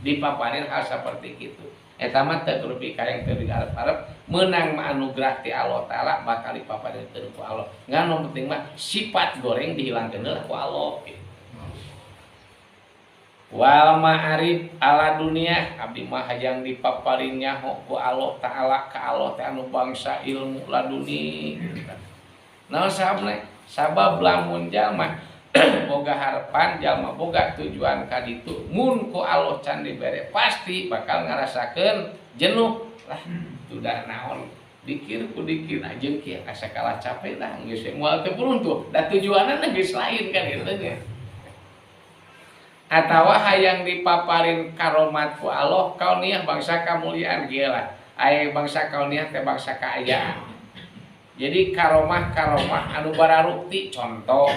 Dipaparin hal seperti itu. Eta mah teu kudu pikayang teu diarep-arep meunang mah anugerah ti Allah Ta'ala bakal dipaparin ku Allah. Ngan nu penting mah sifat goreng dihilangkeun heula ku Allah gitu. Wal ma'arif ala dunia abdi mah hayang dipaparin nyaho ku Allah Ta'ala ka Allah teh anu bangsa ilmu laduni. Naon sababna? Sabab lamun jalma boga harapan jalma boga tujuan ka ditu mun ku Allah can dibere pasti bakal ngarasakeun jenuh lah udah naon dikir ku dikir aja kieu asa kalah capek lah geus moal teu purun tuh da tujuanna geus lain kan kitu nya. Atawa hayang dipaparin karomat ku Allah kauniah bangsa kamuliaan kieu lah aya bangsa kauniah teh bangsa kaayaan. Jadi karomah-karomah anu bararukti contoh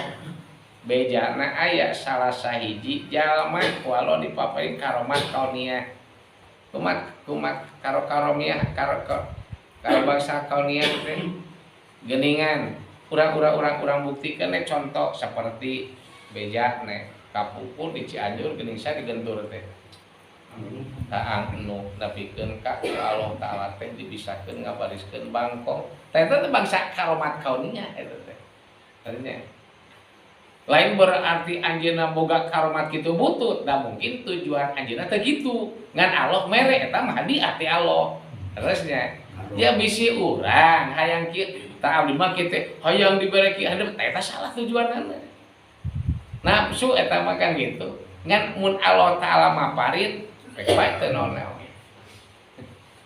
bejana aya salah sahiji jalma ku Allah dipaparin karomat kauniah kumat kumat karo karomiah karo karo bangsa kauniah teh geuningan urang-urang buktikeun contoh seperti bejana kapupur di Cianjur geuning sa digentur teh taang nu nepikeun ka Allah Ta'ala teh dibisakeun ngabariskeun bangkong teh eta teh bangsa karomat kauniah eta teh. Artinya lain berarti anjeunna boga karomat kitu butut da mungkin tujuan anjeunna teh kitu ngan Allah mere eta mah hadiah ti Allah. Terusnya ya bisi urang hayang kieu tah abdi mah kieu teh hayang dibere kieu handeup eta salah tujuanana. Nafsu eta mah kan gitu. Ngan mun Allah Ta'ala maparin rek bae teu naon-naon.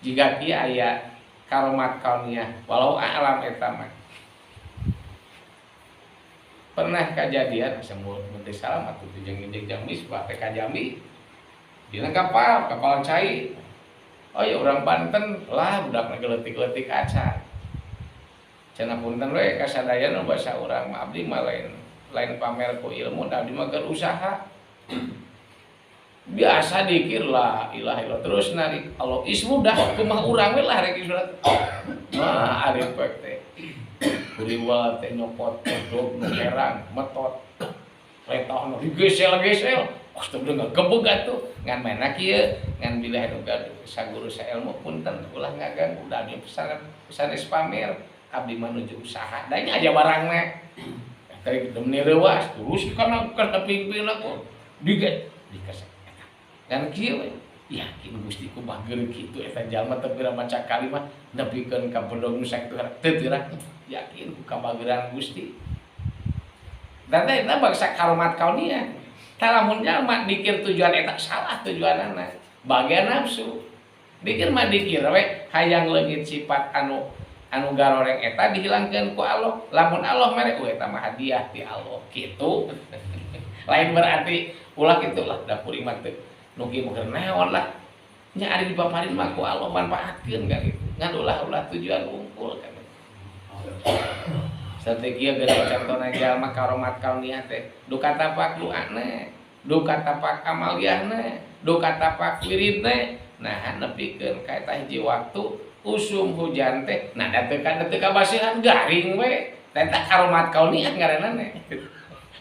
Jiga kieu aya karomat kauniah walau a'lam eta mah. Pernah kejadian semua menteri salam atuh jeung jeung misbah teh ka Jambi. Dina kapal, kapal cai. Oh ya urang Banten lah budak leutik-leutik acan. Cenah punten we ka sadayana basa urang mah abdi mah lain pamer ku ilmu da abdi mah keur usaha. Biasa dikir lah ilah ilah terus narik Allah ismu dah kumaha urang we lah rek surat. Mah ari poek teh. Kuriwa teh nyokot dog nu herang metot. Retohna digesel-gesel. Astagfirullah gebeg atuh ngan maena kieu ngan bilih anu gaduh saguru saelmu punten ulah ngaganggu da abdi pesan pamer abdi mah nuju usaha da nya aja barangna. Teh demni reuas terus kana kana pingpin aku diget dikasih eta ngan kieu we yakin Gusti ku bager kitu eta jalma teu pira maca kalimah nepikeun ka bedog nu sakitu teu teu yakin ku kabageran Gusti. Dan eta bangsa karomat kauniah. Lamun jalma dikir tujuan eta salah tujuanana bagian nafsu. Dikir mah dikir we hayang leungit sifat anu anu garoreng eta dihilangkeun ku Allah. Lamun Allah mere eta mah hadiah ti Allah kitu. Lain berarti ulah kitu lah da kuring mah teu nu kieu mah keur naon lah. Nya ari dipaparin mah ku Allah manfaatkeun kan kitu. Ngan ulah-ulah tujuan wungkul kan. Strategi geuning contohna jalma karomat kauniah teh duka tapak doana, duka tapak amaliyahna, duka tapak wiridna. Nah nepikeun ka eta hiji waktu usum hujan teh nah da teu kabasihan garing we. Teh eta karomat kauniah ngaranna teh.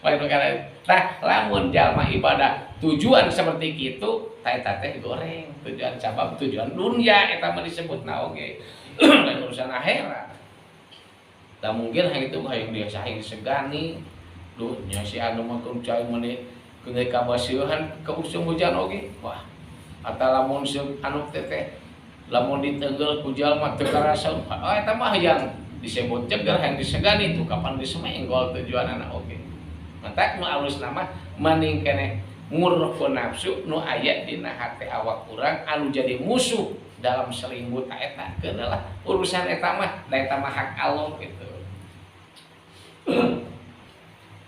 Lain perkara. Tah lamun jalma ibadah tujuan seperti kitu tah eta teh goreng tujuan sabab tujuan dunia eta mah disebutna oge. Lain urusan akhirat. Tak mungkin hal itu hayang dia hayang disegani. Duh nya si anu mah keur cai meni keun kabasieuhan ke usum hujan oge. Wah. Atawa lamun anu teh teh lamun ditenggel ku jalma teu karasa. Oh eta mah hayang disebut ceger hayang disegani tuh kapan disemenggol tujuanana oge. Matak nu alus nama mending keneh nguruk nafsu nu aya dina hate awak urang anu jadi musuh dalam selimut eta keun lah urusan eta mah da eta mah hak Allah gitu.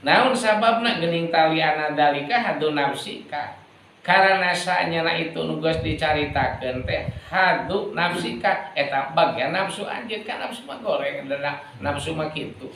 Naon sababna geuning taliana dalika hadu nafsika karena sanyana itu nu geus dicaritakeun teh hadu nafsika eta bagian nafsu anjeun kan nafsu mah goreng da nafsu mah kitu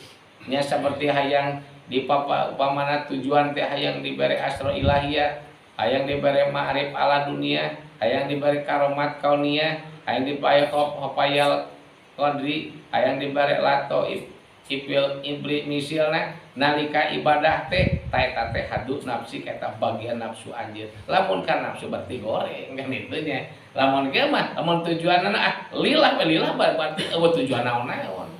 nya seperti hayang di papa upamana tujuan teh hayang dibere asra ilahiyah hayang dibere ma'rif ala dunia hayang dibere karomat kauniyah hayang dibere hopayal Qadri hayang dibere lataif ipil ibri misilna nalika ibadah teh ta eta teh hadu nafsi eta bagian nafsu anjeun lamun ka nafsu berarti goreng kan itu nya lamun kieu mah lamun tujuanna ah lillah we lillah berarti eueuh tujuan naon-naon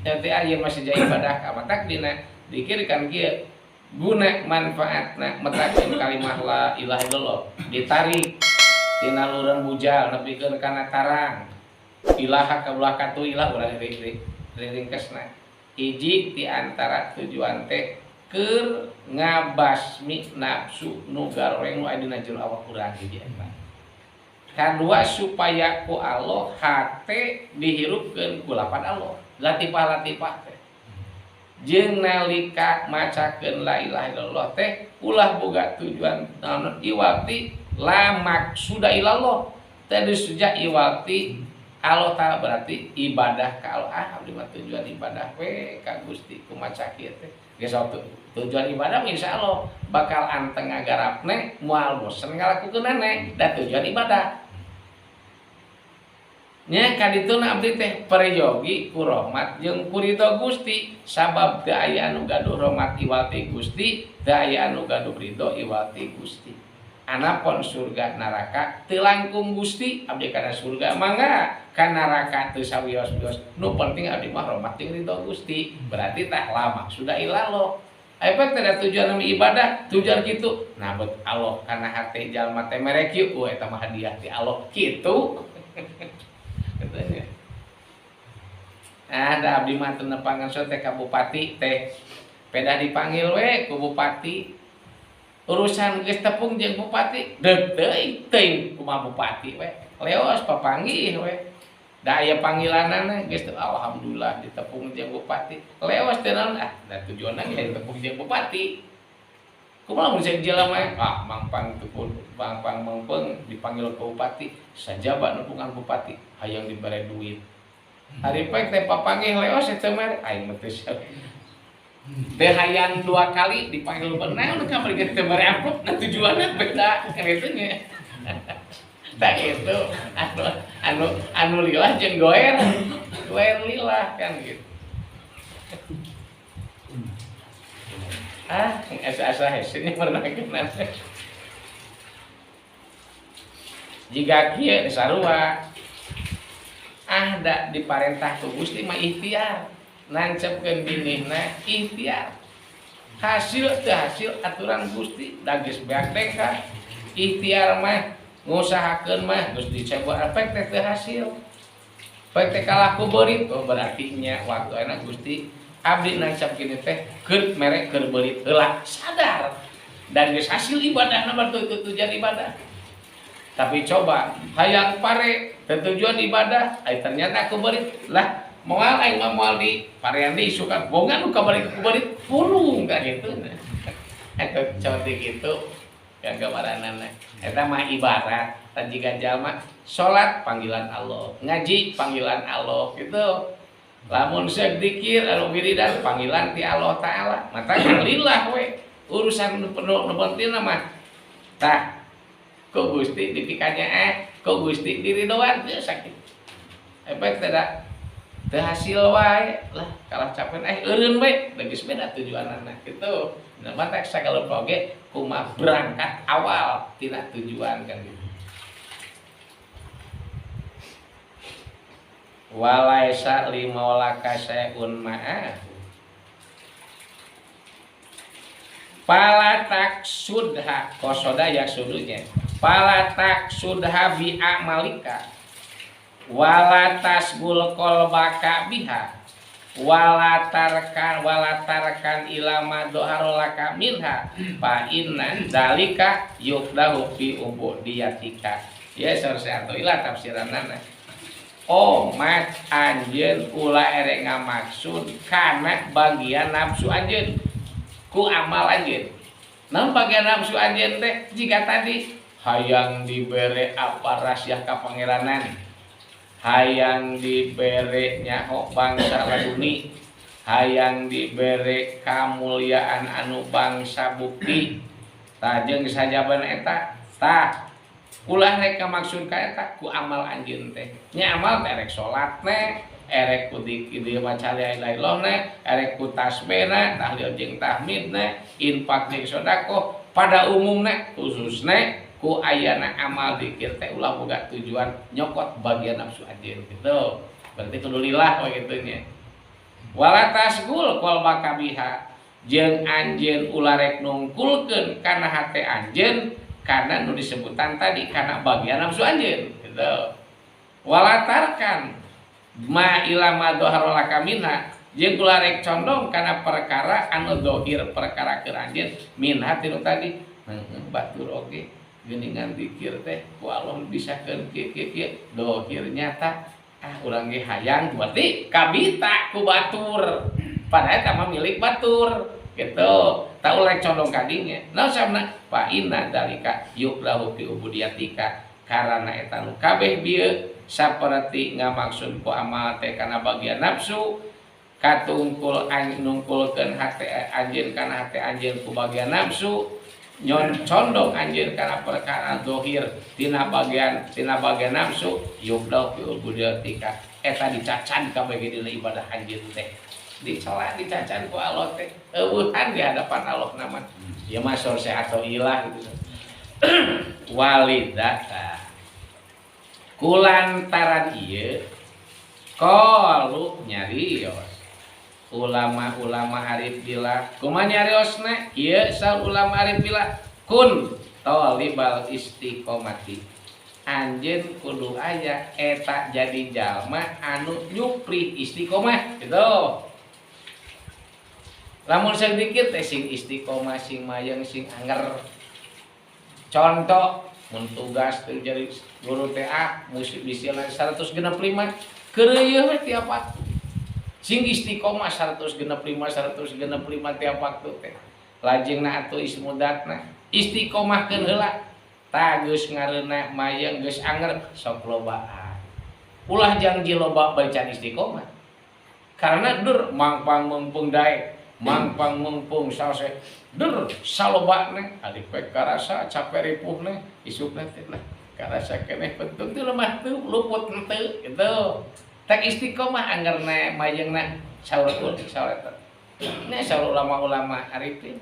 nya teh aya masih jadi ibadah ka matak dina dikir kan kieu guna manfaatna metakeun kalimah la ilaha illallah ditarik tina lureun bujal nepikeun kana tarang ilaha kaulah katu ilah urang ringkesna hiji di antara tujuan teh keur ngabasmi nafsu nu garoreng nu aya dina jero awak urang hiji eta. Kadua supaya ku Allah hate dihirupkeun ku lapan Allah latifah-latifah teh. Jeung nalika macakeun la ilaha illallah teh ulah boga tujuan naon iwati la maksuda ilallah teh disujak iwati Allah Ta'ala berarti ibadah ka Allah ah abdi mah tujuan ibadah we ka Gusti kumaca kieu teh geus tujuan ibadah insyaallah bakal anteng ngagarapne moal bosen ngalakukeunana da tujuan ibadah nya ka dituna abdi teh peryogi ku rahmat jeung ku ridho Gusti sabab teu aya anu gaduh rahmat iwati Gusti teu aya anu gaduh ridho iwati Gusti anapun surga neraka teu langkung Gusti abdi kana surga mangga ka neraka teu sawios-wios nu penting abdi mah rahmat jeung ridho Gusti berarti tah lama sudah ilallah efek teh tujuan ibadah tujuan kitu nah bet Allah kana hate jalma teh mere kieu eueuh eta mah hadiah ti Allah kitu katanya ah da abdi mah teu nepangan teh ka bupati teh pedah dipanggil we ku bupati urusan geus tepung jeung bupati deuk teuing teuing kumaha bupati we leos papanggih we da aya panggilanana geus alhamdulillah ditepung jeung bupati leos teh naon ah da tujuanna ge ditepung jeung bupati kumaha mun jeung jelema ah mangpang tepung mangpang mengpeng dipanggil ke bupati sajaba nepungan bupati hayang dibere duit hari pek teh papanggih leos teh mah aing mah teu teh hayang dua kali dipanggil benar ka bari teh mere amplop nah tujuanna beda kan kitu nya tah kitu anu anu anu lillah jeung goer goer lillah kan gitu ah asa-asa hese nya merenangkeun jiga kieu sarua ah da diparentah ku Gusti mah ikhtiar nancepkeun binihna ikhtiar hasil teu hasil aturan Gusti da geus beak dengka ikhtiar mah ngusahakeun mah geus dicebor efek teh teu hasil pek teh kalah ku beurit oh berarti nya waktu ayeuna Gusti abdi nancap gini teh keur mere keur beurit heula sadar dan geus hasil ibadahna mah tujuan ibadah tapi coba hayang pare tujuan ibadah ai ternyata ku beurit lah moal aing mah moal di parean di suka bongan nu kabari ku beurit pulung ka kitu eta contoh kitu yang gambaranana eta mah ibarat tajiga jalma salat panggilan Allah ngaji panggilan Allah gitu lamun seuk dikir anu wiridan panggilan ti Allah Ta'ala mata lillah we urusan nu pentingna mah tah ku Gusti dipikanya ku Gusti diridoan teu sakit efek teh da teu hasil wae lah kalah capek eureun we da geus beda tujuanana kitu nah matak sagala oge kumaha berangkat awal tina tujuan kan gitu walaisa limaulaka syai'un ma'a pala taksudha kosoda ya sudunya pala taksudha bi amalika wala tasgul qalbaka biha wala tarkan ilama doharolaka minha fa inna dzalika yufdahu fi ubudiyatika ya saur ila tafsiranana omat anjeun ulah erek ngamaksud kana bagian nafsu anjeun ku amal anjeun. Naon bagian nafsu anjeun teh jika tadi hayang dibere apa rahasia ka pangeranan, hayang dibere nyaho bangsa laduni, hayang dibere kamuliaan anu bangsa bukti. Tah jeung sajaban eta tah ulah rek kamaksud ka eta ku amal anjeun teh. Nya amal teh rek salat ne, Erek ku di maca la ilaha illallah, erek ku tasbihna, tahlil jeung tahmidna, infak jeung sedekah pada umumna, khususna ku ayana amal dikir teh ulah boga tujuan nyokot bagian nafsu anjeun gitu. Berarti kudu lillah we kitu nya. Wala tasgul qalbaka biha jeung anjeun ulah rek nungkulkeun kana hate anjeun kana nu disebutan tadi kana bagian nafsu anjeun gitu. Wala tarkan ma ila ma dhahara laka minha jeung ulah rek condong kana perkara anu dohir perkara keur anjeun minha tinu tadi batur oge geuningan dikir teh ku Allah bisakeun kieu kieu kieu dohir nyata ah urang ge hayang berarti kabita ku batur padahal eta mah milik batur gitu tak ulah condong kadinya naon sabna fa inna dalika yuklahu fi ubudiyatika karana eta nu kabeh bieu saperti ngamaksud ku amal teh kana bagian nafsu katungkul nungkulkeun hate anjeun kana hate anjeun ku bagian nafsu nyon condong anjeun kana perkara zahir tina bagian nafsu yuklahu fi ubudiyatika eta dicacan kabeh dina ibadah anjeun teh dicela dicacan ku Allah teh eueuhan di hadapan Allah nama ieu mah sehat atau ilah gitu. Walidata kulantaran ieu qalu nyarios ulama-ulama arif billah kumaha nyariosna ieu saur ulama arif billah kun thalibal istiqomati anjeun kudu aya eta jadi jalma anu nyuprih istiqomah gitu. Lamun sedikit teh sing istiqomah sing mayeng sing anger. Contoh mun tugas teh jadi guru TA musik bisi 165 keureuyeun we tiap waktu. Sing istiqomah 165 165 tiap waktu teh. Lajengna atuh ismudatna istiqomahkeun heula. Tah geus ngareunah mayeng geus anger sok lobaan. Ulah jangji loba bacaan istiqomah. Karena dur mangpang mengpung daek, mangpang mengpung salse dur salobana ari poe karasa capek ripuhna isukna teh lah karasa keneh pentung teh lemah teu luput henteu gitu. Tek istiqomah anggerna mayengna saur saur eta. Nya saur ulama-ulama arifin.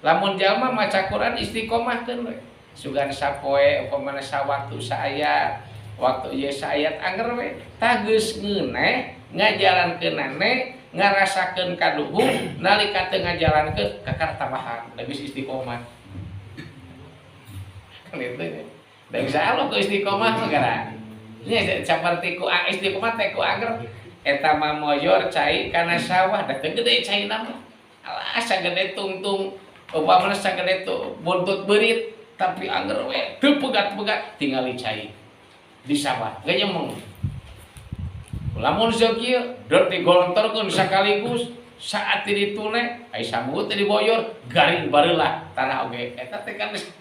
Lamun jalma maca Quran istiqomahkeun we. Sugan sapoe upamana sawaktu saayat, waktu ieu saayat anger we. Tah geus ngeuneh ngajalankeunane ngarasakeun kaduhung nalika teu ngajalankeun kakara tambahan da geus istiqomah. Kan itu nya. Da insyaallah ku istiqomah mah gara. Nya saperti ku istiqomah teh ku anger eta mah moyor cai kana sawah da teu gede caina mah. Alah sagede tungtung upamana sagede tu buntut beurit tapi anger we teu pegat-pegat tingali cai di sawah ge nyemeng. Lamun sakieu deur digolontorkeun sakaligus saat ditune ai sambut teh diboyor garing bareulah tanah oge eta teh kan geus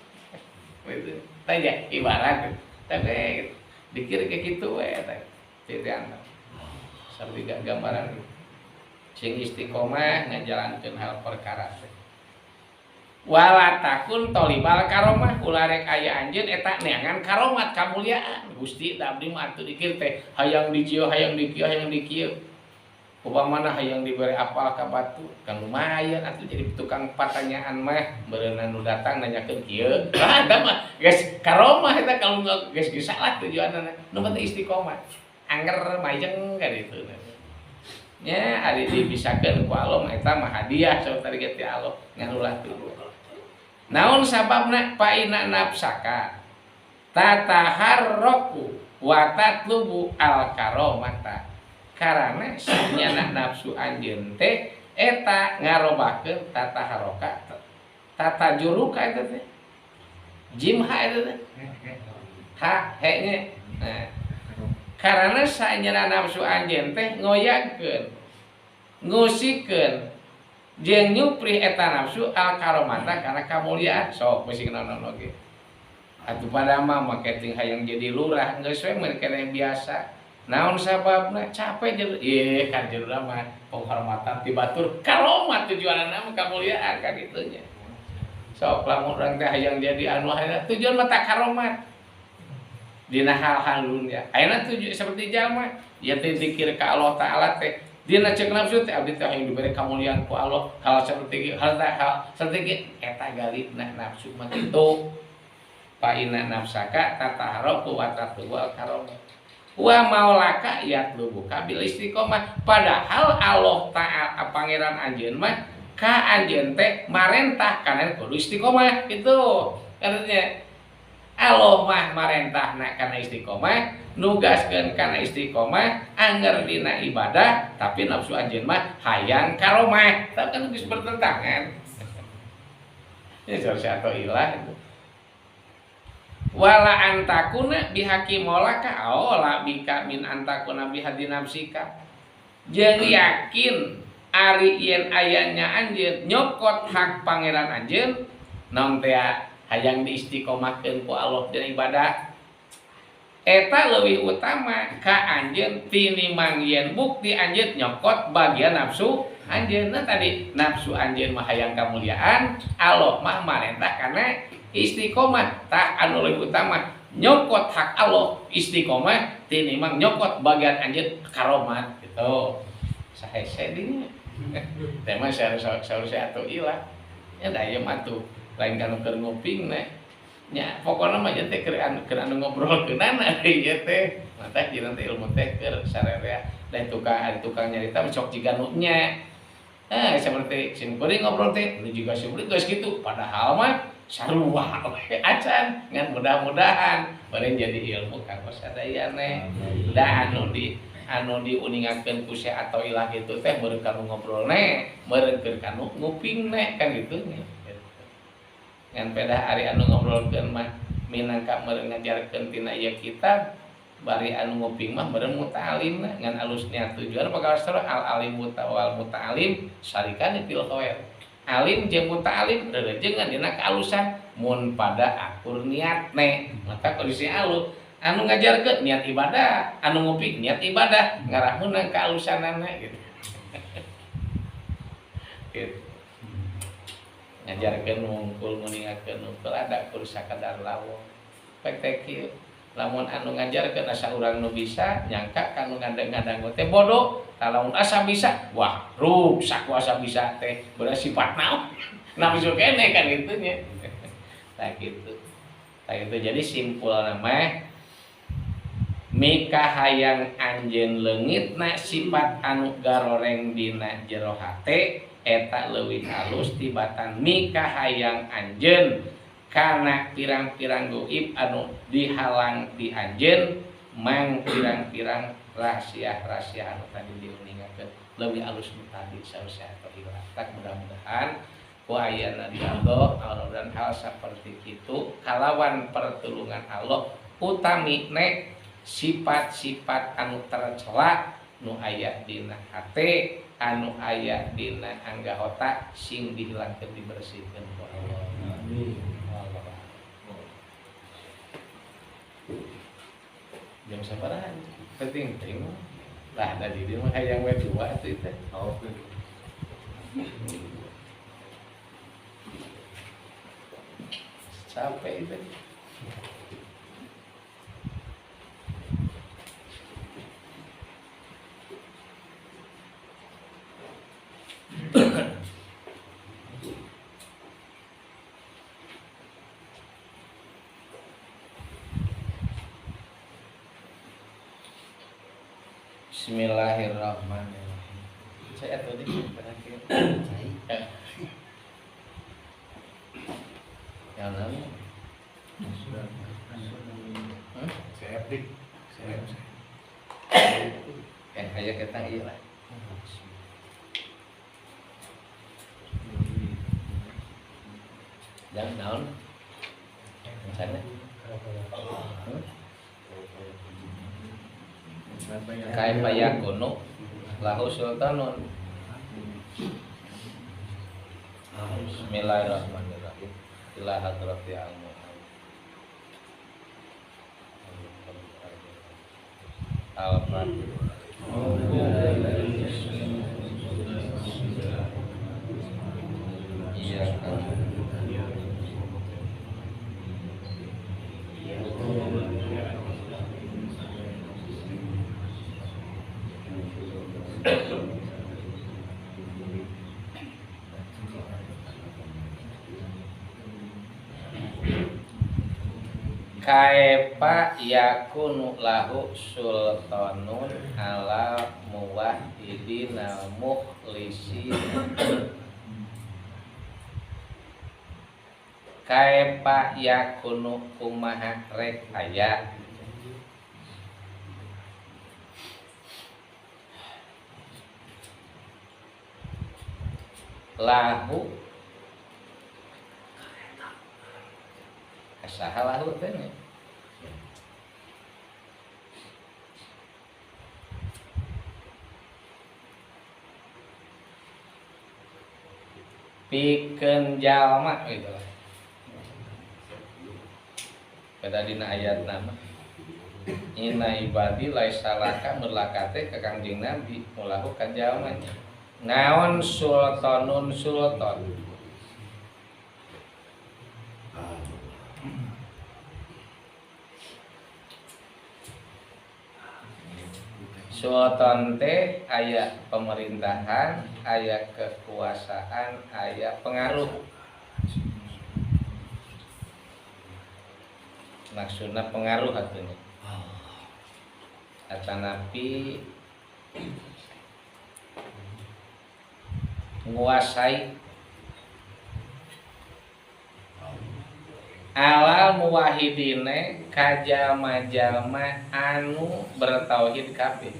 gitu. Teh nya ibarat tapi dikir kayak gitu we eta titian. Sampai gambaran sing istiqomah ngajalankeun hal perkara teh. Wala takun tolibal karomah ulah rek aya anjeun eta neangan karomat kamuliaan Gusti da abdi mah atuh dikir teh hayang di jieu hayang di kieu hayang di kieu upamana hayang dibere apal ka batu kan lumayan atuh jadi tukang pertanyaan mah beureunan nu datang nanyakeun kieu ah eta mah geus karomah eta kalau geus geus salah tujuanna nu penting istiqomah anger mayeng kan itu nya ari dibisakeun ku Allah mah eta mah hadiah saur tadi ge ti Allah ngan ulah tuh. Naon sababna fa inna nafsaka tataharraku wa tatlubu al karomata karana sanyana nafsu anjeun teh eta ngarobakeun tataharroka tatajuruka eta teh jim ha eta teh ha he nya. Nah, karena sanyana nafsu anjeun teh ngoyagkeun ngusikeun jeung nyuprih eta nafsu al karomata karena kamuliaan sok bisi naon oge atuh pada mah marketing hayang jadi lurah geus we mun keneh biasa naon sababna capek jadi ieu kan jadi lurah mah penghormatan ti batur karomat tujuanna mah kamuliaan kan kitu nya sok lamun urang teh hayang jadi anu hayang tujuan mah tak karomat. Dina hal-hal dunia. Ayeuna tuju seperti jalma, ieu teh zikir ka Allah Taala teh. Dina ceuk nafsu teh abdi teh hayang dibere kamuliaan ku Allah, hal seperti hal hal seperti kieu eta galibna nafsu mah kitu. Fa inna nafsaka tataharraku wa tatlubu al-karomah. Wa maulaka yatlubuka bil istiqomah. Padahal Allah Ta'ala pangeran anjeun mah ka anjeun teh marentah kana kudu istiqomah gitu. Artinya Allah mah marentahna kana istiqomah, nugaskeun kana istiqomah, anger dina ibadah, tapi nafsu anjeun mah hayang karomah. Tapi kan geus bertentangan. Ini salah atau ilah itu. Wala antakuna bihaqi maulaka aula bika min antakuna bihadi nafsika. Jeung yakin ari yen ayanya anjeun nyokot hak pangeran anjeun naon teh hayang diistiqomahkeun ku Allah dina ibadah eta leuwih utama ka anjeun tinimbang yen bukti anjeun nyokot bagian nafsu anjeun. Nah tadi nafsu anjeun mah hayang kamuliaan, Allah mah marentah kana istiqomah. Tah anu leuwih utama nyokot hak Allah istiqomah tinimbang nyokot bagian anjeun karomat gitu. Sahese dinya teh mah saurus atuh ilah nya da ieu mah tuh lain kanu keur nguping nya nya pokona mah teh keur anu ngobrolkeunana ieu teh mata jiran teh ilmu teh keur sarerea dan tukang nyarita sok jiga nu nya seperti sim kuring ngobrol teh nu jiga sim kuring geus kitu padahal mah sarua we acan ngan mudah-mudahan bari jadi ilmu kanggo sadayana da anu diuningakeun ku Syekh atau ilah kitu teh meureun kanu ngobrolne meureun keur kanu ngupingne kan kitu nya. Ngan pedah ari anu ngobrolkeun mah minangka meureun ngajarkeun tina ieu kitab bari anu nguping mah meureun muta'alimna ngan alus niat tujuan bakal al alim wal muta'alim syarikan fil khair. Alim jeung muta'alim rerejengan dina kaalusan mun pada akur niatne. Mata kondisi alus anu ngajarkeun niat ibadah, anu nguping niat ibadah ngarah meunang kaalusanana gitu. Gitu. Ngajarkeun wungkul nguningakeun wungkul ada kur sakadar lawang. Pek teh kieu lamun anu ngajarkeun asa urang nu bisa nyangka kanu ngadang-ngadangu teh bodoh, lamun asa bisa wah ruksak ku asa bisa teh berarti sifat naon nafsu keneh kan kitu nya. Tah kitu. Tah kitu jadi simpulna mah mika hayang anjeun leungitna sifat anu garoreng dina jero hate eta leuwih halus tibatan mika hayang anjeun kana pirang-pirang goib anu dihalang ti anjeun mang pirang-pirang rahasia-rahasia anu tadi diuningakeun leuwih alus nu tadi sausah atau ilah. Tak mudah-mudahan ku ayana di Allah dan hal seperti itu kalawan pertulungan Allah utami ne sifat-sifat anu tercela nu aya dina hate anu aya dina anggahota sing dihilangkeun dibersihkeun ku Allah. Amin. Jam sabaraha? Penting ting. Lah da di dieu mah hayang we dua atuh teh. Oke. Capek itu. Bismillahirrahmanirrahim. Saya tadi terakhir. Yang lain? Saya dik. Saya. Kayak kita iya lah. Jangan down. Misalnya. Kaifa yakunu lahu sultanun. Bismillahirrahmanirrahim. Ila hadrati al-mu'min. Al-Fatihah. Iya kan. Kaifa yakunu lahu sultanun ala muwahhidina mukhlisin. Kaifa yakunu kumaha rek aya lahu saha lahu teh nya. Pikeun jalma gitu lah. Pada dina ayat nama inna ibadi laisa laka merlaka teh ka Kangjeng Nabi mulahu ka jalma nya. Naon sultanun sultan. Sultan teh aya pemerintahan, aya kekuasaan, aya pengaruh. Maksudna pengaruh atunya. Atanapi nguasai alal muwahhidine ka jalma-jalma anu bertauhid kabeh.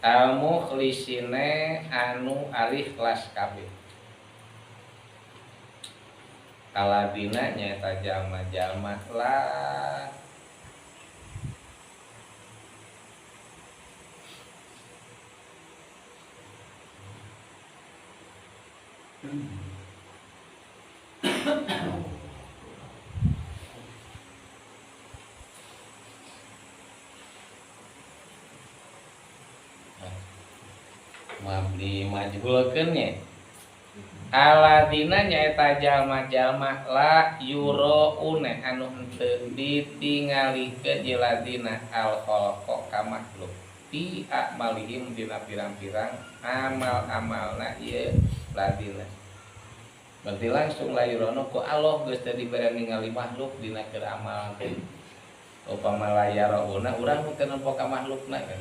Al mukhlisine anu ikhlas kabeh. Aladina nyaeta jalma-jalma lah mabni majhulkeun nya. Aladina nyaeta jalma-jalma la yurauna anu henteu ditingalikeun ieu ladina al khalqa ka makhluk fi a'malihim dina pirang-pirang amal-amalna ieu ladina. Berarti langsung la yurauna ku Allah geus teu dibere ningali makhluk dina keur amal teh. Upama la yarauna urang teu nempo ka makhlukna kan.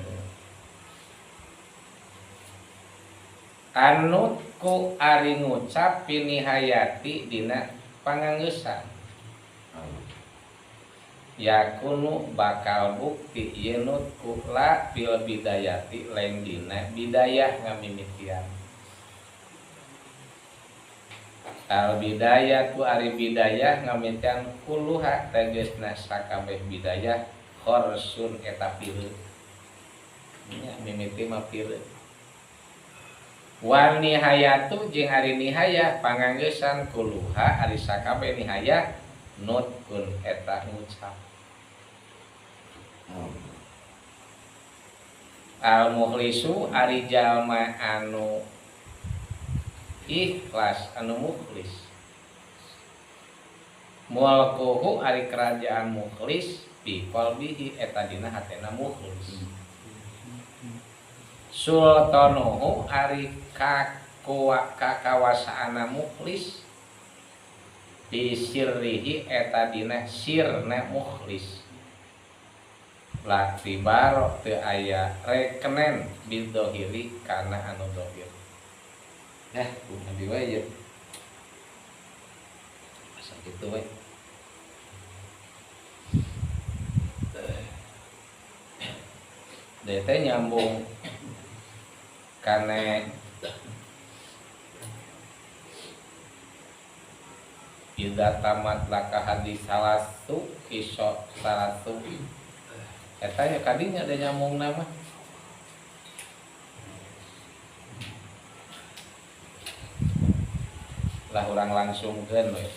Anut ku ari ngucap pinihayati dina pangangeusan yakunu bakal bukti ieu nutku la fil bidayati lain dina bidayah ngamimitian. Al bidayatu ari bidayah ngamimitian kuluha tegasna sakabeh bidayah khorsun eta pireut nya mimiti mah pireut. Wan nihayatu jeung ari nihayah pangangeusan kuluha ari sakabeh nihayah nutkun eta ngucap. Al mukhlisu ari jalma anu ikhlas anu mukhlis. Mulkuhu ari kerajaan mukhlis bi qalbihi eta dina hatena mukhlis. Sultanuhu ari kakawasaana mukhlis bi sirrihi eta dina sirna mukhlis. Laktibaro teu aya rekenen bidohiri kana anu dohir. Nah, nabi wae ye. Asa kitu wae. Dete nyambung kane ida tamat laka hadis salasu iso salasu eta nya kadinya da nyambung nama lah urang langsungkeun we.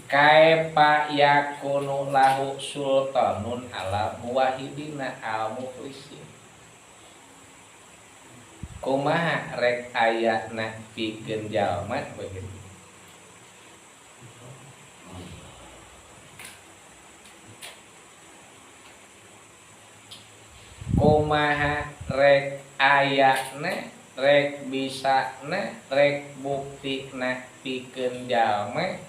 Kaifa yakunu lahu sultanun ala muwahhidina al mukhlisin. Kumaha rek ayana pikeun jalma begitu. Kumaha rek ayana rek bisana rek buktina pikeun jalma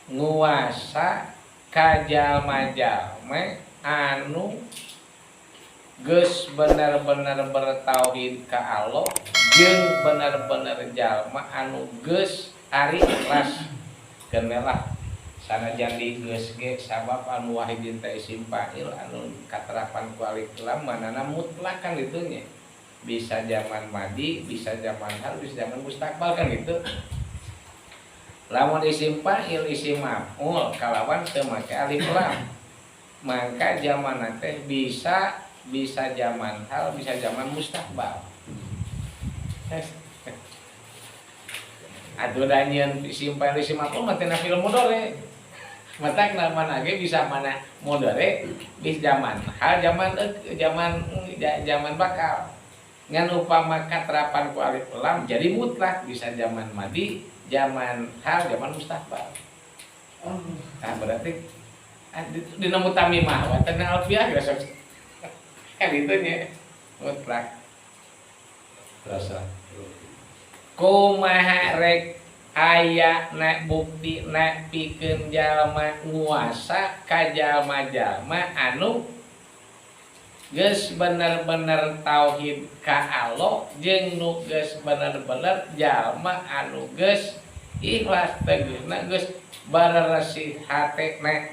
nguasa ka jalma-jalma anu geus bener-bener bertauhid ka Allah jeung bener-bener jalma anu geus ari ikhlas keun lah sanajan di geus ge sabab anu wahidin teh isim fa'il anu katerapan ku alif lam manana mutlak kan gitu nya. Bisa zaman madi, bisa zaman hal, bisa zaman mustakbal kan gitu. Lamun isim fa'il isim maf'ul kalawan teu make alif lam. Maka zaman teh bisa bisa zaman hal, bisa zaman mustakbal. Atuh da nyieun isim fa'il isim maf'ul mah tina fi'il mudhari. Matak mana ge bisa mana mudhari bisa zaman hal, zaman zaman zaman bakal. Ngan upama katerapan ku alif lam jadi mutlak bisa zaman madi, zaman hal, zaman mustakbal. Nah berarti dina mutamimah wa teh alfiah geus kan itu nya mutlak. Terus kumaha rek aya na bukti na pikeun jalma nguasa ka jalma-jalma anu geus bener-bener tauhid ka Allah jeung nu geus bener-bener jalma anu geus ikhlas tegeusna geus bareresih hatena.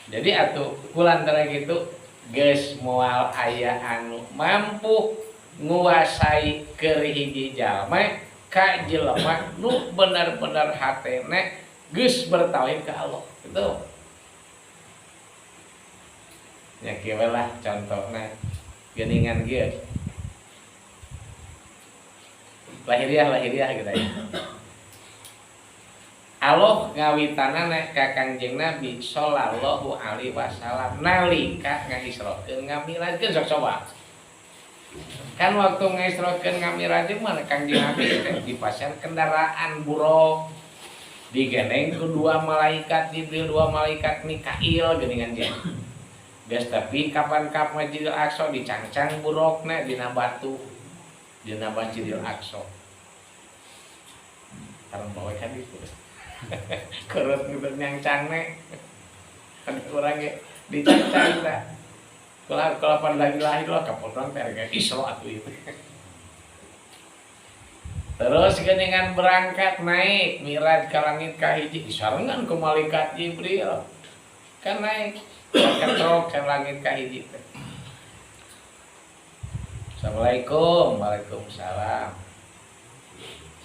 Jadi atuh kulantara gitu geus moal aya anu mampu nguasai keur hiji jalma ka jelema nu bener-bener hatena geus bertauhid ka Allah. Gitu. Ya kieu lah contohna geuningan kieu. Lahiriah gitu ya. Allah ngawitanana ka Kangjeng Nabi sallallahu alaihi wasallam nalika ngaisrokeun ngamirajkeun sok coba. Kan waktu ngaisrokeun ngamirajkeun mah Kangjeng Nabi teh dipasihan kendaraan buruk. Digendeng ku dua malaikat Jibril, dua malaikat Mikail geuningan ge. Geus tapi kapan ka Masjidil Aqsa dicangcang burukna dina batu dina Masjidil Aqsa. Tarang bawa kan itu. Kerut gitu nyangcangna. Kan urang ge dicangcang tah. Kalau pada lagi lahir lah kapotong teh harga Isra atuh itu. Terus geuningan berangkat naik miraj ka langit ka hiji disarengan ku malaikat Jibril. Kan naik ketrok ke langit ka hiji teh. Assalamualaikum, waalaikumsalam.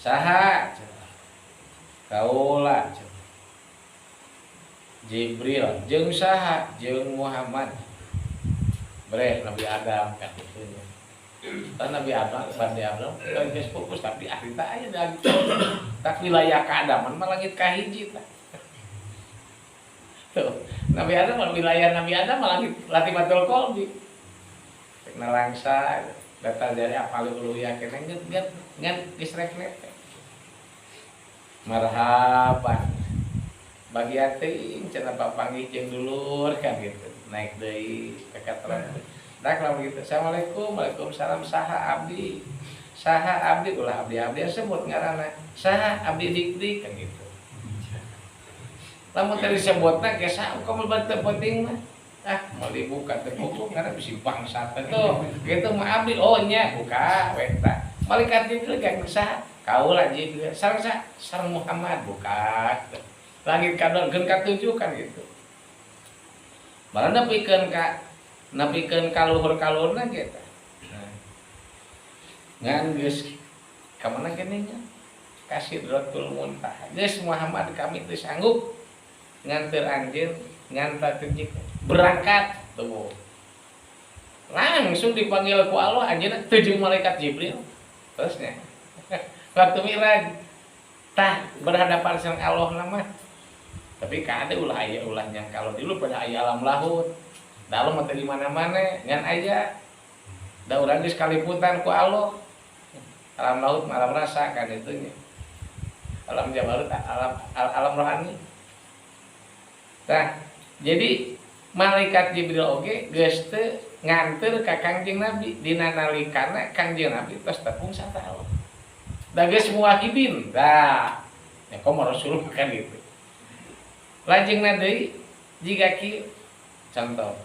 Saha? Kaula. Jibril jeung saha? Jeung Muhammad. Bre Nabi Adam kan kitu nya. Tah Nabi Adam, Nabi Adam geus fokus tapi ahli tah aya da tak wilayah keadaman mah langit ka hiji tah. Tuh, Nabi Adam mah wilayah Nabi Adam mah langit Latifatul Qalbi. Rek nalangsa data dari apal uluhiyah keneh ngan ngan geus rek teh. Marhaban. Bagian teuing cenah papanggih jeung dulur kan gitu. Naik deui ka katerang. Dak lamun gitu. Assalamualaikum, waalaikumsalam. Saha abdi? Saha abdi ulah abdi-abdi sebut ngaranna. Saha abdi dik-dik kan gitu. Lamun teh disebutna ge saha kamu teu penting mah. Ah, mau dibuka teh buku karena bisi bangsat teh tuh. Gitu mah abdi oh nya buka we tah. Malaikat Jibril ge saha? Kaula Jibril. Sareng saha? Sareng Muhammad buka. Langit kadon keun katujuh kan gitu. Malah nepikeun ka nepikeun ka luhur-kaluhurna ge tah. Nah. Ngan geus ka mana geuning nya? Ka Sidratul Muntaha. Geus Muhammad kami teu sanggup nganter anjeun ngantar berangkat tuh. Langsung dipanggil ku Allah anjeunna 7 malaikat Jibril. Terusnya waktu Mi'raj tah berhadapan sareng Allah nama. Tapi kade ulah aya ulah nyangka kalau dulu pada aya alam lahut. Da Allah mah teu di mana-mana ngan aya. Da urang geus kaliputan ku Allah. Alam laut mah alam rasa kan itu nya. Alam jabarut alam alam rohani. Nah, jadi Malaikat Jibril oge geus teu nganteur ka Kangjeng Nabi dina nalikana Kangjeng Nabi tos tepung sarta Allah. Da geus muwahhidin. Dah. Ya komo Rasul kan gitu. Lajengna deui jiga kieu contoh.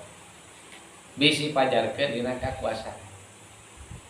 Bisi pajarkeun dina kakuasaan.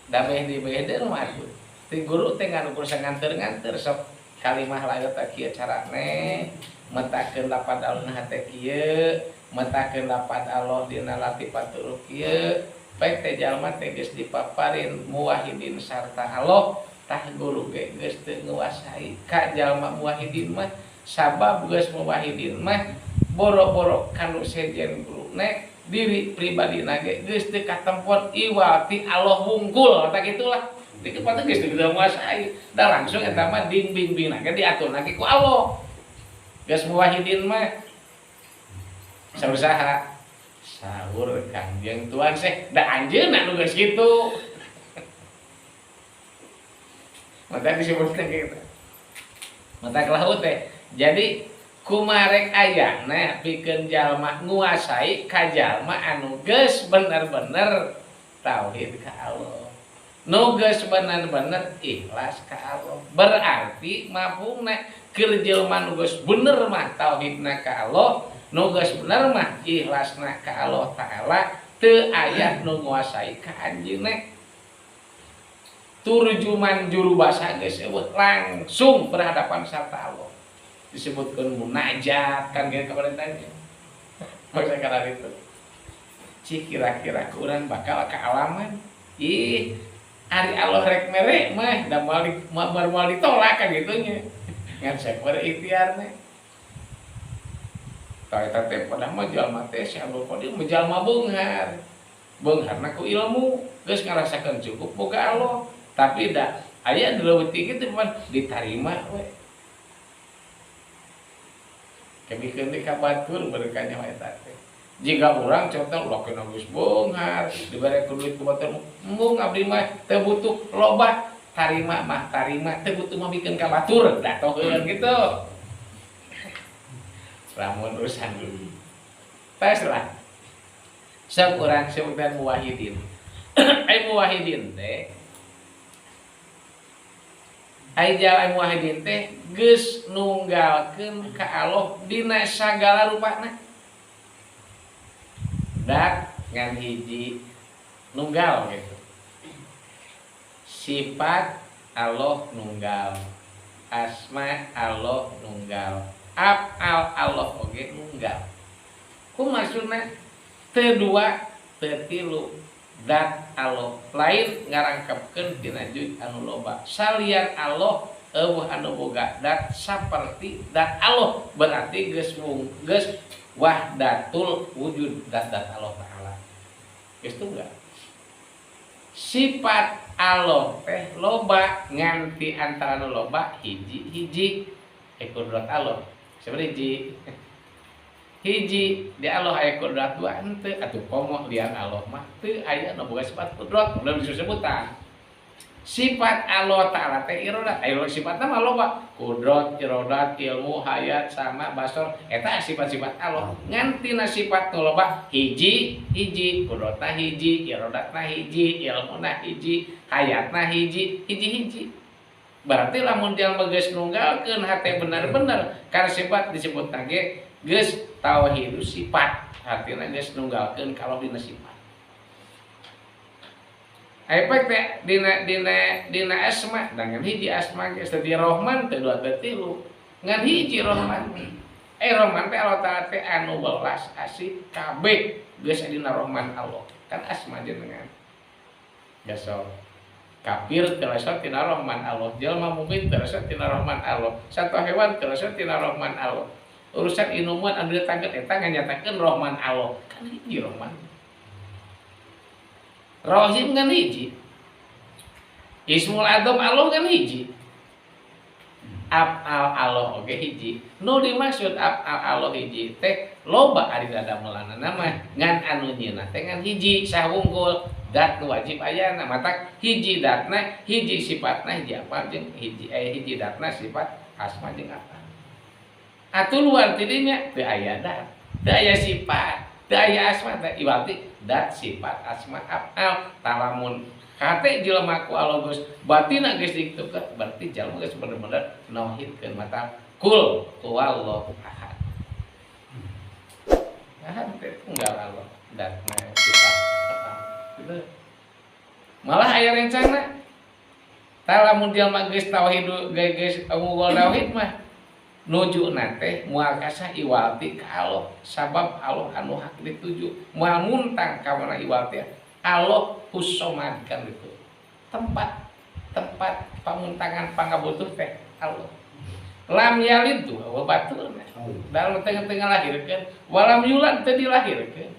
Da meh dibede mah atuh. Ti guru teh ngan ukur sanganteur-nganteur sok kalimah laeu teh kieu carane metakeun lapad alun hate kieu, metakeun lapad Allah dina latifatul kieu, baik teh jalma teh geus dipaparin muwahhidin sarta Allah, tah guru ge geus teu nguasai ka jalma muwahhidin mah sabab geus muwahhidin mah boro-boro kanu sejen guruna diri pribadina ge geus teu katempon iwal ti Allah wungkul tah kitulah. Di tempat geus teu nguasai da langsung eta mah dibimbingna ge diaturna ge ku Allah. Geus muwahhidin mah sausaha sahur Kangjeng Tuan Syekh da anjeunna nu geus kitu. Mata disebutna kitu. Mata kelahu teh. Jadi kumarek ayana pikeun jalma nguasai ka jalma anu geus bener-bener tauhid ka Allah. Nu geus bener-bener ikhlas ka Allah. Berarti mafhumna keur jelema nu geus bener mah tauhidna ka Allah, nu geus bener mah ikhlasna ka Allah Ta'ala, teu aya nu nguasai ka anjeunna. Turjuman juru basa geus eueuh langsung berhadapan sarta Allah. Disebutkeun munajat kan ge kabarentanya. Maksud kana itu. Cik kira-kira urang bakal kaalaman. Ih, ari Allah rek mere mah da moal ditolak kan kitu nya. Ngan sakur ikhtiarna. Tah eta teh padahal mah jalma teh Syekh Abdul Qadir mah jalma beunghar. Beungharna ku ilmu, geus ngarasakeun cukup boga Allah. Tapi da aya nu leuwih tinggi teh mah ditarima we. Kebikeun deui ka batur berkanya eta teh. Jika urang contoh ulah kena geus beunghar, dibere ku duit ku batur, embung abdi mah teu butuh loba, tarima mah tarima, teu butuh mah bikeun ka batur, da toheureun kitu. Lamun urusan dulu. Tes lah. Sok urang sebutan muwahhidin. Ai muwahhidin teh ai jalma muwahhidin teh geus nunggalkeun ka Allah dina sagala rupana. Dat ngan hiji nunggal gitu. Sifat Allah nunggal, asma Allah nunggal, af'al Allah oge nunggal. Ku maksudna teu dua teu tilu dat Allah lain ngarangkepkeun tina juz anu loba. Salian Allah eueuh anu boga dat saperti dat Allah berarti geus geus wahdatul wujud dat dat Allah Ta'ala. Geus tunggal. Sifat Allah teh loba nganti antara nu loba hiji-hiji kudrat Allah. Sebenarnya hiji. Hiji di Allah aya kudrat dua henteu atuh komo lian Allah mah teu aya nu boga sifat kudrat belum disebutan. Sifat Allah Ta'ala teh irodat, aya sifatna mah loba kudrat, irodat, ilmu, hayat, sama, basor eta sifat-sifat Allah. Ngantina sifat nu loba hiji, hiji, kudratna hiji, irodatna hiji, ilmuna hiji, hayatna hiji, hiji-hiji. Berarti lamun jalma geus nunggalkeun hate bener-bener karena sifat disebutna ge geus tauhid sifat, artina geus nunggalkeun kalau dina sifat. Efek teh dina dina dina asma dengan hiji asma geus tadi Rahman teh dua teh tilu ngan hiji Rahman. Rahman teh Allah Ta'ala teh anu welas asih kabeh geus dina Rahman Allah kan asma jenengan. Jasok kafir teu resep tina Rahman Allah, jelema mukmin teu resep tina Rahman Allah, satwa hewan teu resep tina Rahman Allah. Urusan inuman anu ditangkeun eta nganyatakeun Rahman Allah kan hiji Rahman. Rahim kan hiji. Ismul Azam Allah kan hiji. Af'al Allah oge hiji. Nu dimaksud af'al Allah hiji teh loba ari dadamelanna mah ngan anu nyieunna teh ngan hiji sahungkul dat nu wajib ayana matak hiji datna hiji sifatna hiji apa jeung hiji hiji datna sifat asma jeung apa. Atuh luar tidinya teu aya dat, teu aya sifat. Teu aya asma teh iwati dat sifat asma afal talamun hate jelema ku Allah geus batina geus dikitukeun berarti jelema geus bener-bener nauhidkeun mata kul huwallahu ahad. Ahad teh tunggal Allah datna sifat apa gitu. Malah aya rencana tah lamun jelema geus tauhid geus unggul tauhid mah nujuna teh moal kasah iwalti ka Allah sabab Allah anu hak dituju moal muntang ka mana iwalti Allah husomad kan itu tempat tempat pamuntangan pangabutuh teh Allah lam yalid tuh wa baturna dalam tengah-tengah lahirkeun walam yulad teu dilahirkeun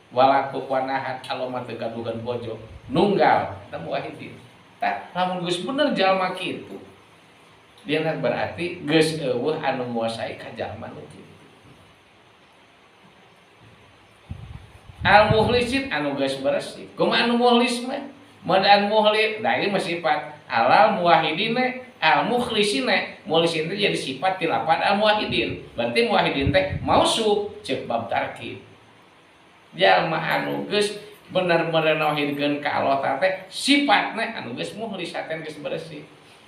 walaku wanahat Allah mah teu gaduhan bojo nunggal eta muwahhidin tah lamun geus bener jalma kitu dia berarti geus eueuh anu nguasai ka jalma nu kitu. Al mukhlisin anu geus bersih. Kumaha anu mukhlis mah? Mun anu mukhlis, da ieu mah sifat alal muwahhidina, al mukhlisina. Mukhlisin teh jadi sifat ti lapan al muwahhidin. Berarti muwahhidin teh mausuf ceuk bab tarkib. Jalma anu geus bener-bener nauhidkeun ka Allah teh sifatna anu geus mukhlis haten geus bersih.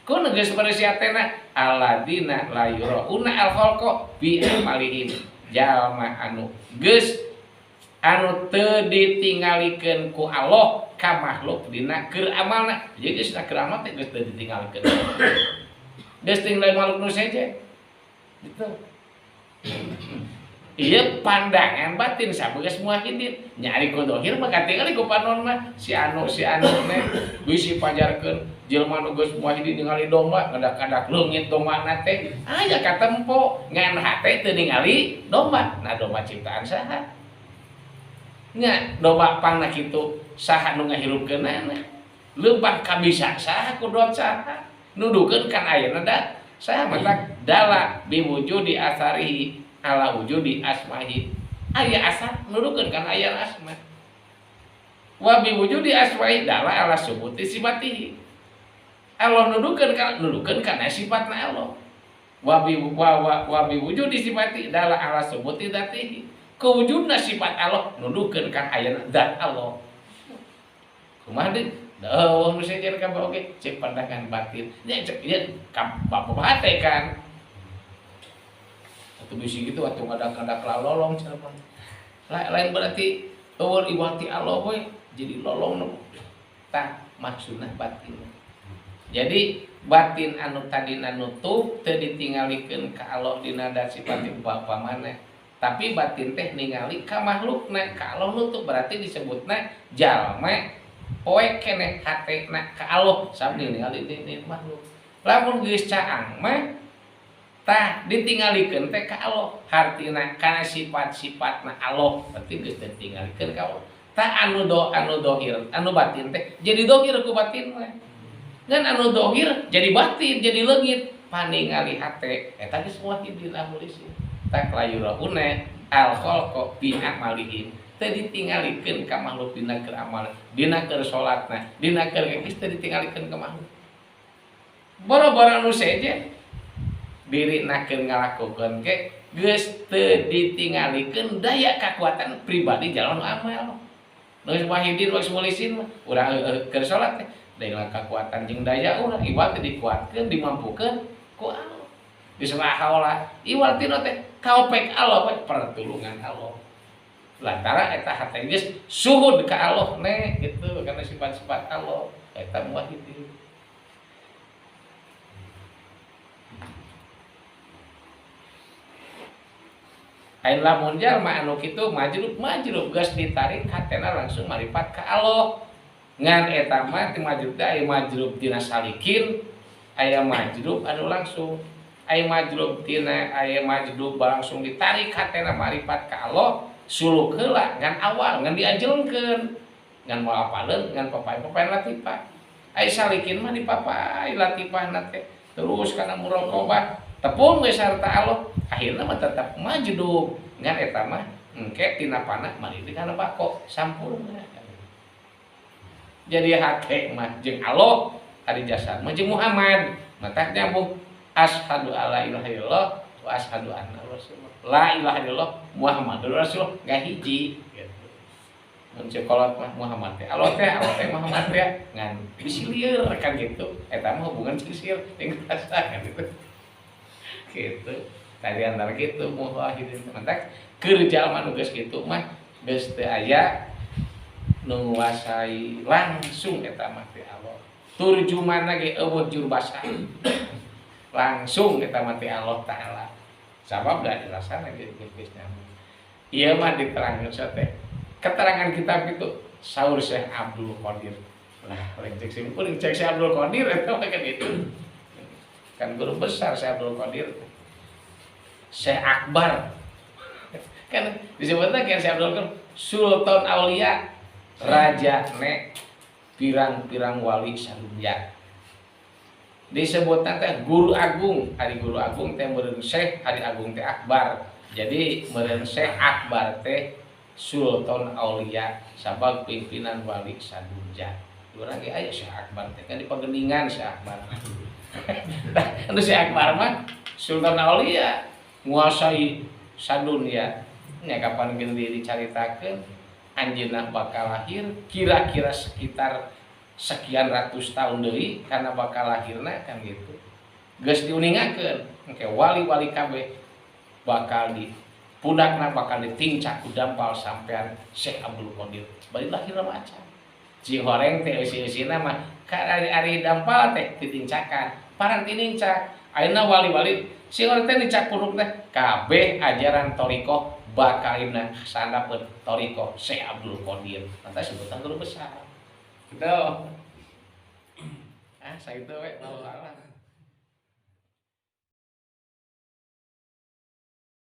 Ku nu geus bersih hatena alladzina la yurauna al khalqa bi amalihim. Jalma anu geus anu teu ditingalikeun ku Allah ka makhluk dina keur amalna. Jadi geus keur amal teh geus teu ditingalikeun. Geus tinggal makhluk nu sejen. Gitu. Ieu pandangan batin sabeus muwahhidin. Nyari ku dohir mah katingali ku panon mah si anu ne bisi pajarkeun jelema nu geus muwahhidin ningali domba ngadak-ngadak leungit dombana teh aya katempo ngan hate teu ningali domba. Nah domba ciptaan saha? Nya domba pangna kitu saha nu ngahirupkeunana? Leumpah kabisa saha kudrat saha? Nuduhkeun kan ayeuna da saha matak dala biwujudi asarihi ala wujudi asmahi. Aya asar nuduhkeun kana aya asma. Wa biwujudi asmahi dala ala subuti sifatihi. Allah nuduhkeun kana nuduhkeun kana sifatna Allah. Wa bi wa biwujudi sifati dala ala subuti dzatihi. Kewujudna sifat Allah nuduhkeun kana aya zat Allah. Kumaha deui? Eueuh nu sejen ka oge cek pandangan batin. Nya cek ieu ka bapak hate kan. Atau bisi gitu atau ngadak-ngadak lalolong cenah. Lain berarti eueuh iwati Allah we jadi lolong nu tah maksudna batin. Jadi batin anu tadina nutup teu ditingalikeun ka Allah dina dat sifat bapa maneh. Tapi batin teh ningali ka makhlukna, ka Allah nutup berarti disebutna jalma poek keneh hatena ka Allah sambil ningali di makhluk. Lamun geus caang mah tah ditingalikeun teh ka Allah, hartina kana sifat-sifatna Allah berarti geus ditingalikeun ka Allah. Tah anu do anu dohir, anu batin teh jadi dohir ku batin mah. Ngan anu dohir jadi batin, jadi leungit paningali hate eta geus muwahhidin amulisin. Tak layurauna al khalqa bi amalihim. Teu ditingalikeun ka makhluk dina keur amal, dina keur salatna, dina keur geus teu ditingalikeun ka makhluk. Boro-boro anu sejen dirina keur ngalakukeun ge geus teu ditingalikeun daya kakuatan pribadi jalan amal. Nu geus muwahhidin geus mulisin mah urang keur salat teh daya kakuatan jeung daya urang iwal teh dikuatkeun dimampukeun ku Allah. Geus la haula iwal tinu teh kaopek Allah we pertulungan Allah. Lantaran eta hate geus suhud ka Allah ne gitu karena sifat-sifat Allah eta muwahhidin. Ain lamun jalma anu kitu majrub geus ditarik hatena langsung maripat ka Allah. Ngan eta mah teu majrub teh aya majrub tina salikin, aya majrub anu langsung, aya majrub tina aya majrub langsung ditarik hatena maripat ka Allah, suluk heula ngan awal ngan diajelkeun, ngan moal apaleun ngan papai-papai latifah. Aya salikin mah dipapai latifahna teh terus kana muraqabah tepung geus sarta Allah akhirna mah tetap majdub ngan eta mah engke tina panah mari kana bako sampurna. Jadi hate mah jeung Allah ari jasad mah jeung Muhammad matak nyambung asyhadu alla ilaha illallah wa asyhadu anna rasulullah. La ilaha illallah Muhammadur rasulullah ngahiji. Mun cek kolot mah Muhammad teh Allah teh, Allah teh Muhammad teh, ngan bisi lieur kan gitu. Eta mah hubungan sisir jeung rasa kan gitu. Gitu. Tadi antara gitu muwahhidin mantak keur jalma nu geus kitu mah geus teu aya nu nguasai langsung eta mah teh Allah. Turjumana ge euweuh juru basa. Langsung eta mah teh Allah Taala. Sabab da dirasana ge geus nyaman. Ieu mah diterangkeun teh. Keterangan kitab itu saur Syekh Abdul Qadir. Lah, lain cek sim kuring, cek Syekh Abdul Qadir eta mah kan gitu. Kan guru besar Syekh Abdul Qadir. Syekh Akbar. Kan disebutnya kan Syekh Abdul Qadir Sultan Aulia, raja ne pirang-pirang wali sadunya. Disebutna teh guru agung, ari guru agung teh meureun Syekh, ari agung teh akbar. Jadi meureun Syekh Akbar teh Sultan Aulia sabab pimpinan wali sadunya. Urang ge aya Syekh Akbar teh kan di Pageningan Syekh Akbar. Tah, anu Syekh Akbar mah Sultan Aulia nguasai sadunya. Nya kapan geus dicaritakeun anjeunna bakal lahir kira-kira sekitar sekian ratus tahun deui karena bakal lahirna kan gitu. Geus diuningakeun engke wali-wali kabeh bakal di pundakna bakal ditincak ku dampal sampean Syekh Abdul Qadir. Bari lahir mah acan. Cihoreng teh eusi-eusina mah ka ari-ari dampal teh ditincakan. Parang tinincak. Ayeuna wali-wali sihoreng teh nincak punduk teh kabeh ajaran thoriqoh bakal dina sandapeun thoriqoh Syekh Abdul Qadir. Mata sebutan guru besar. Gitu. Ah, sakitu we, wallahu a'lam.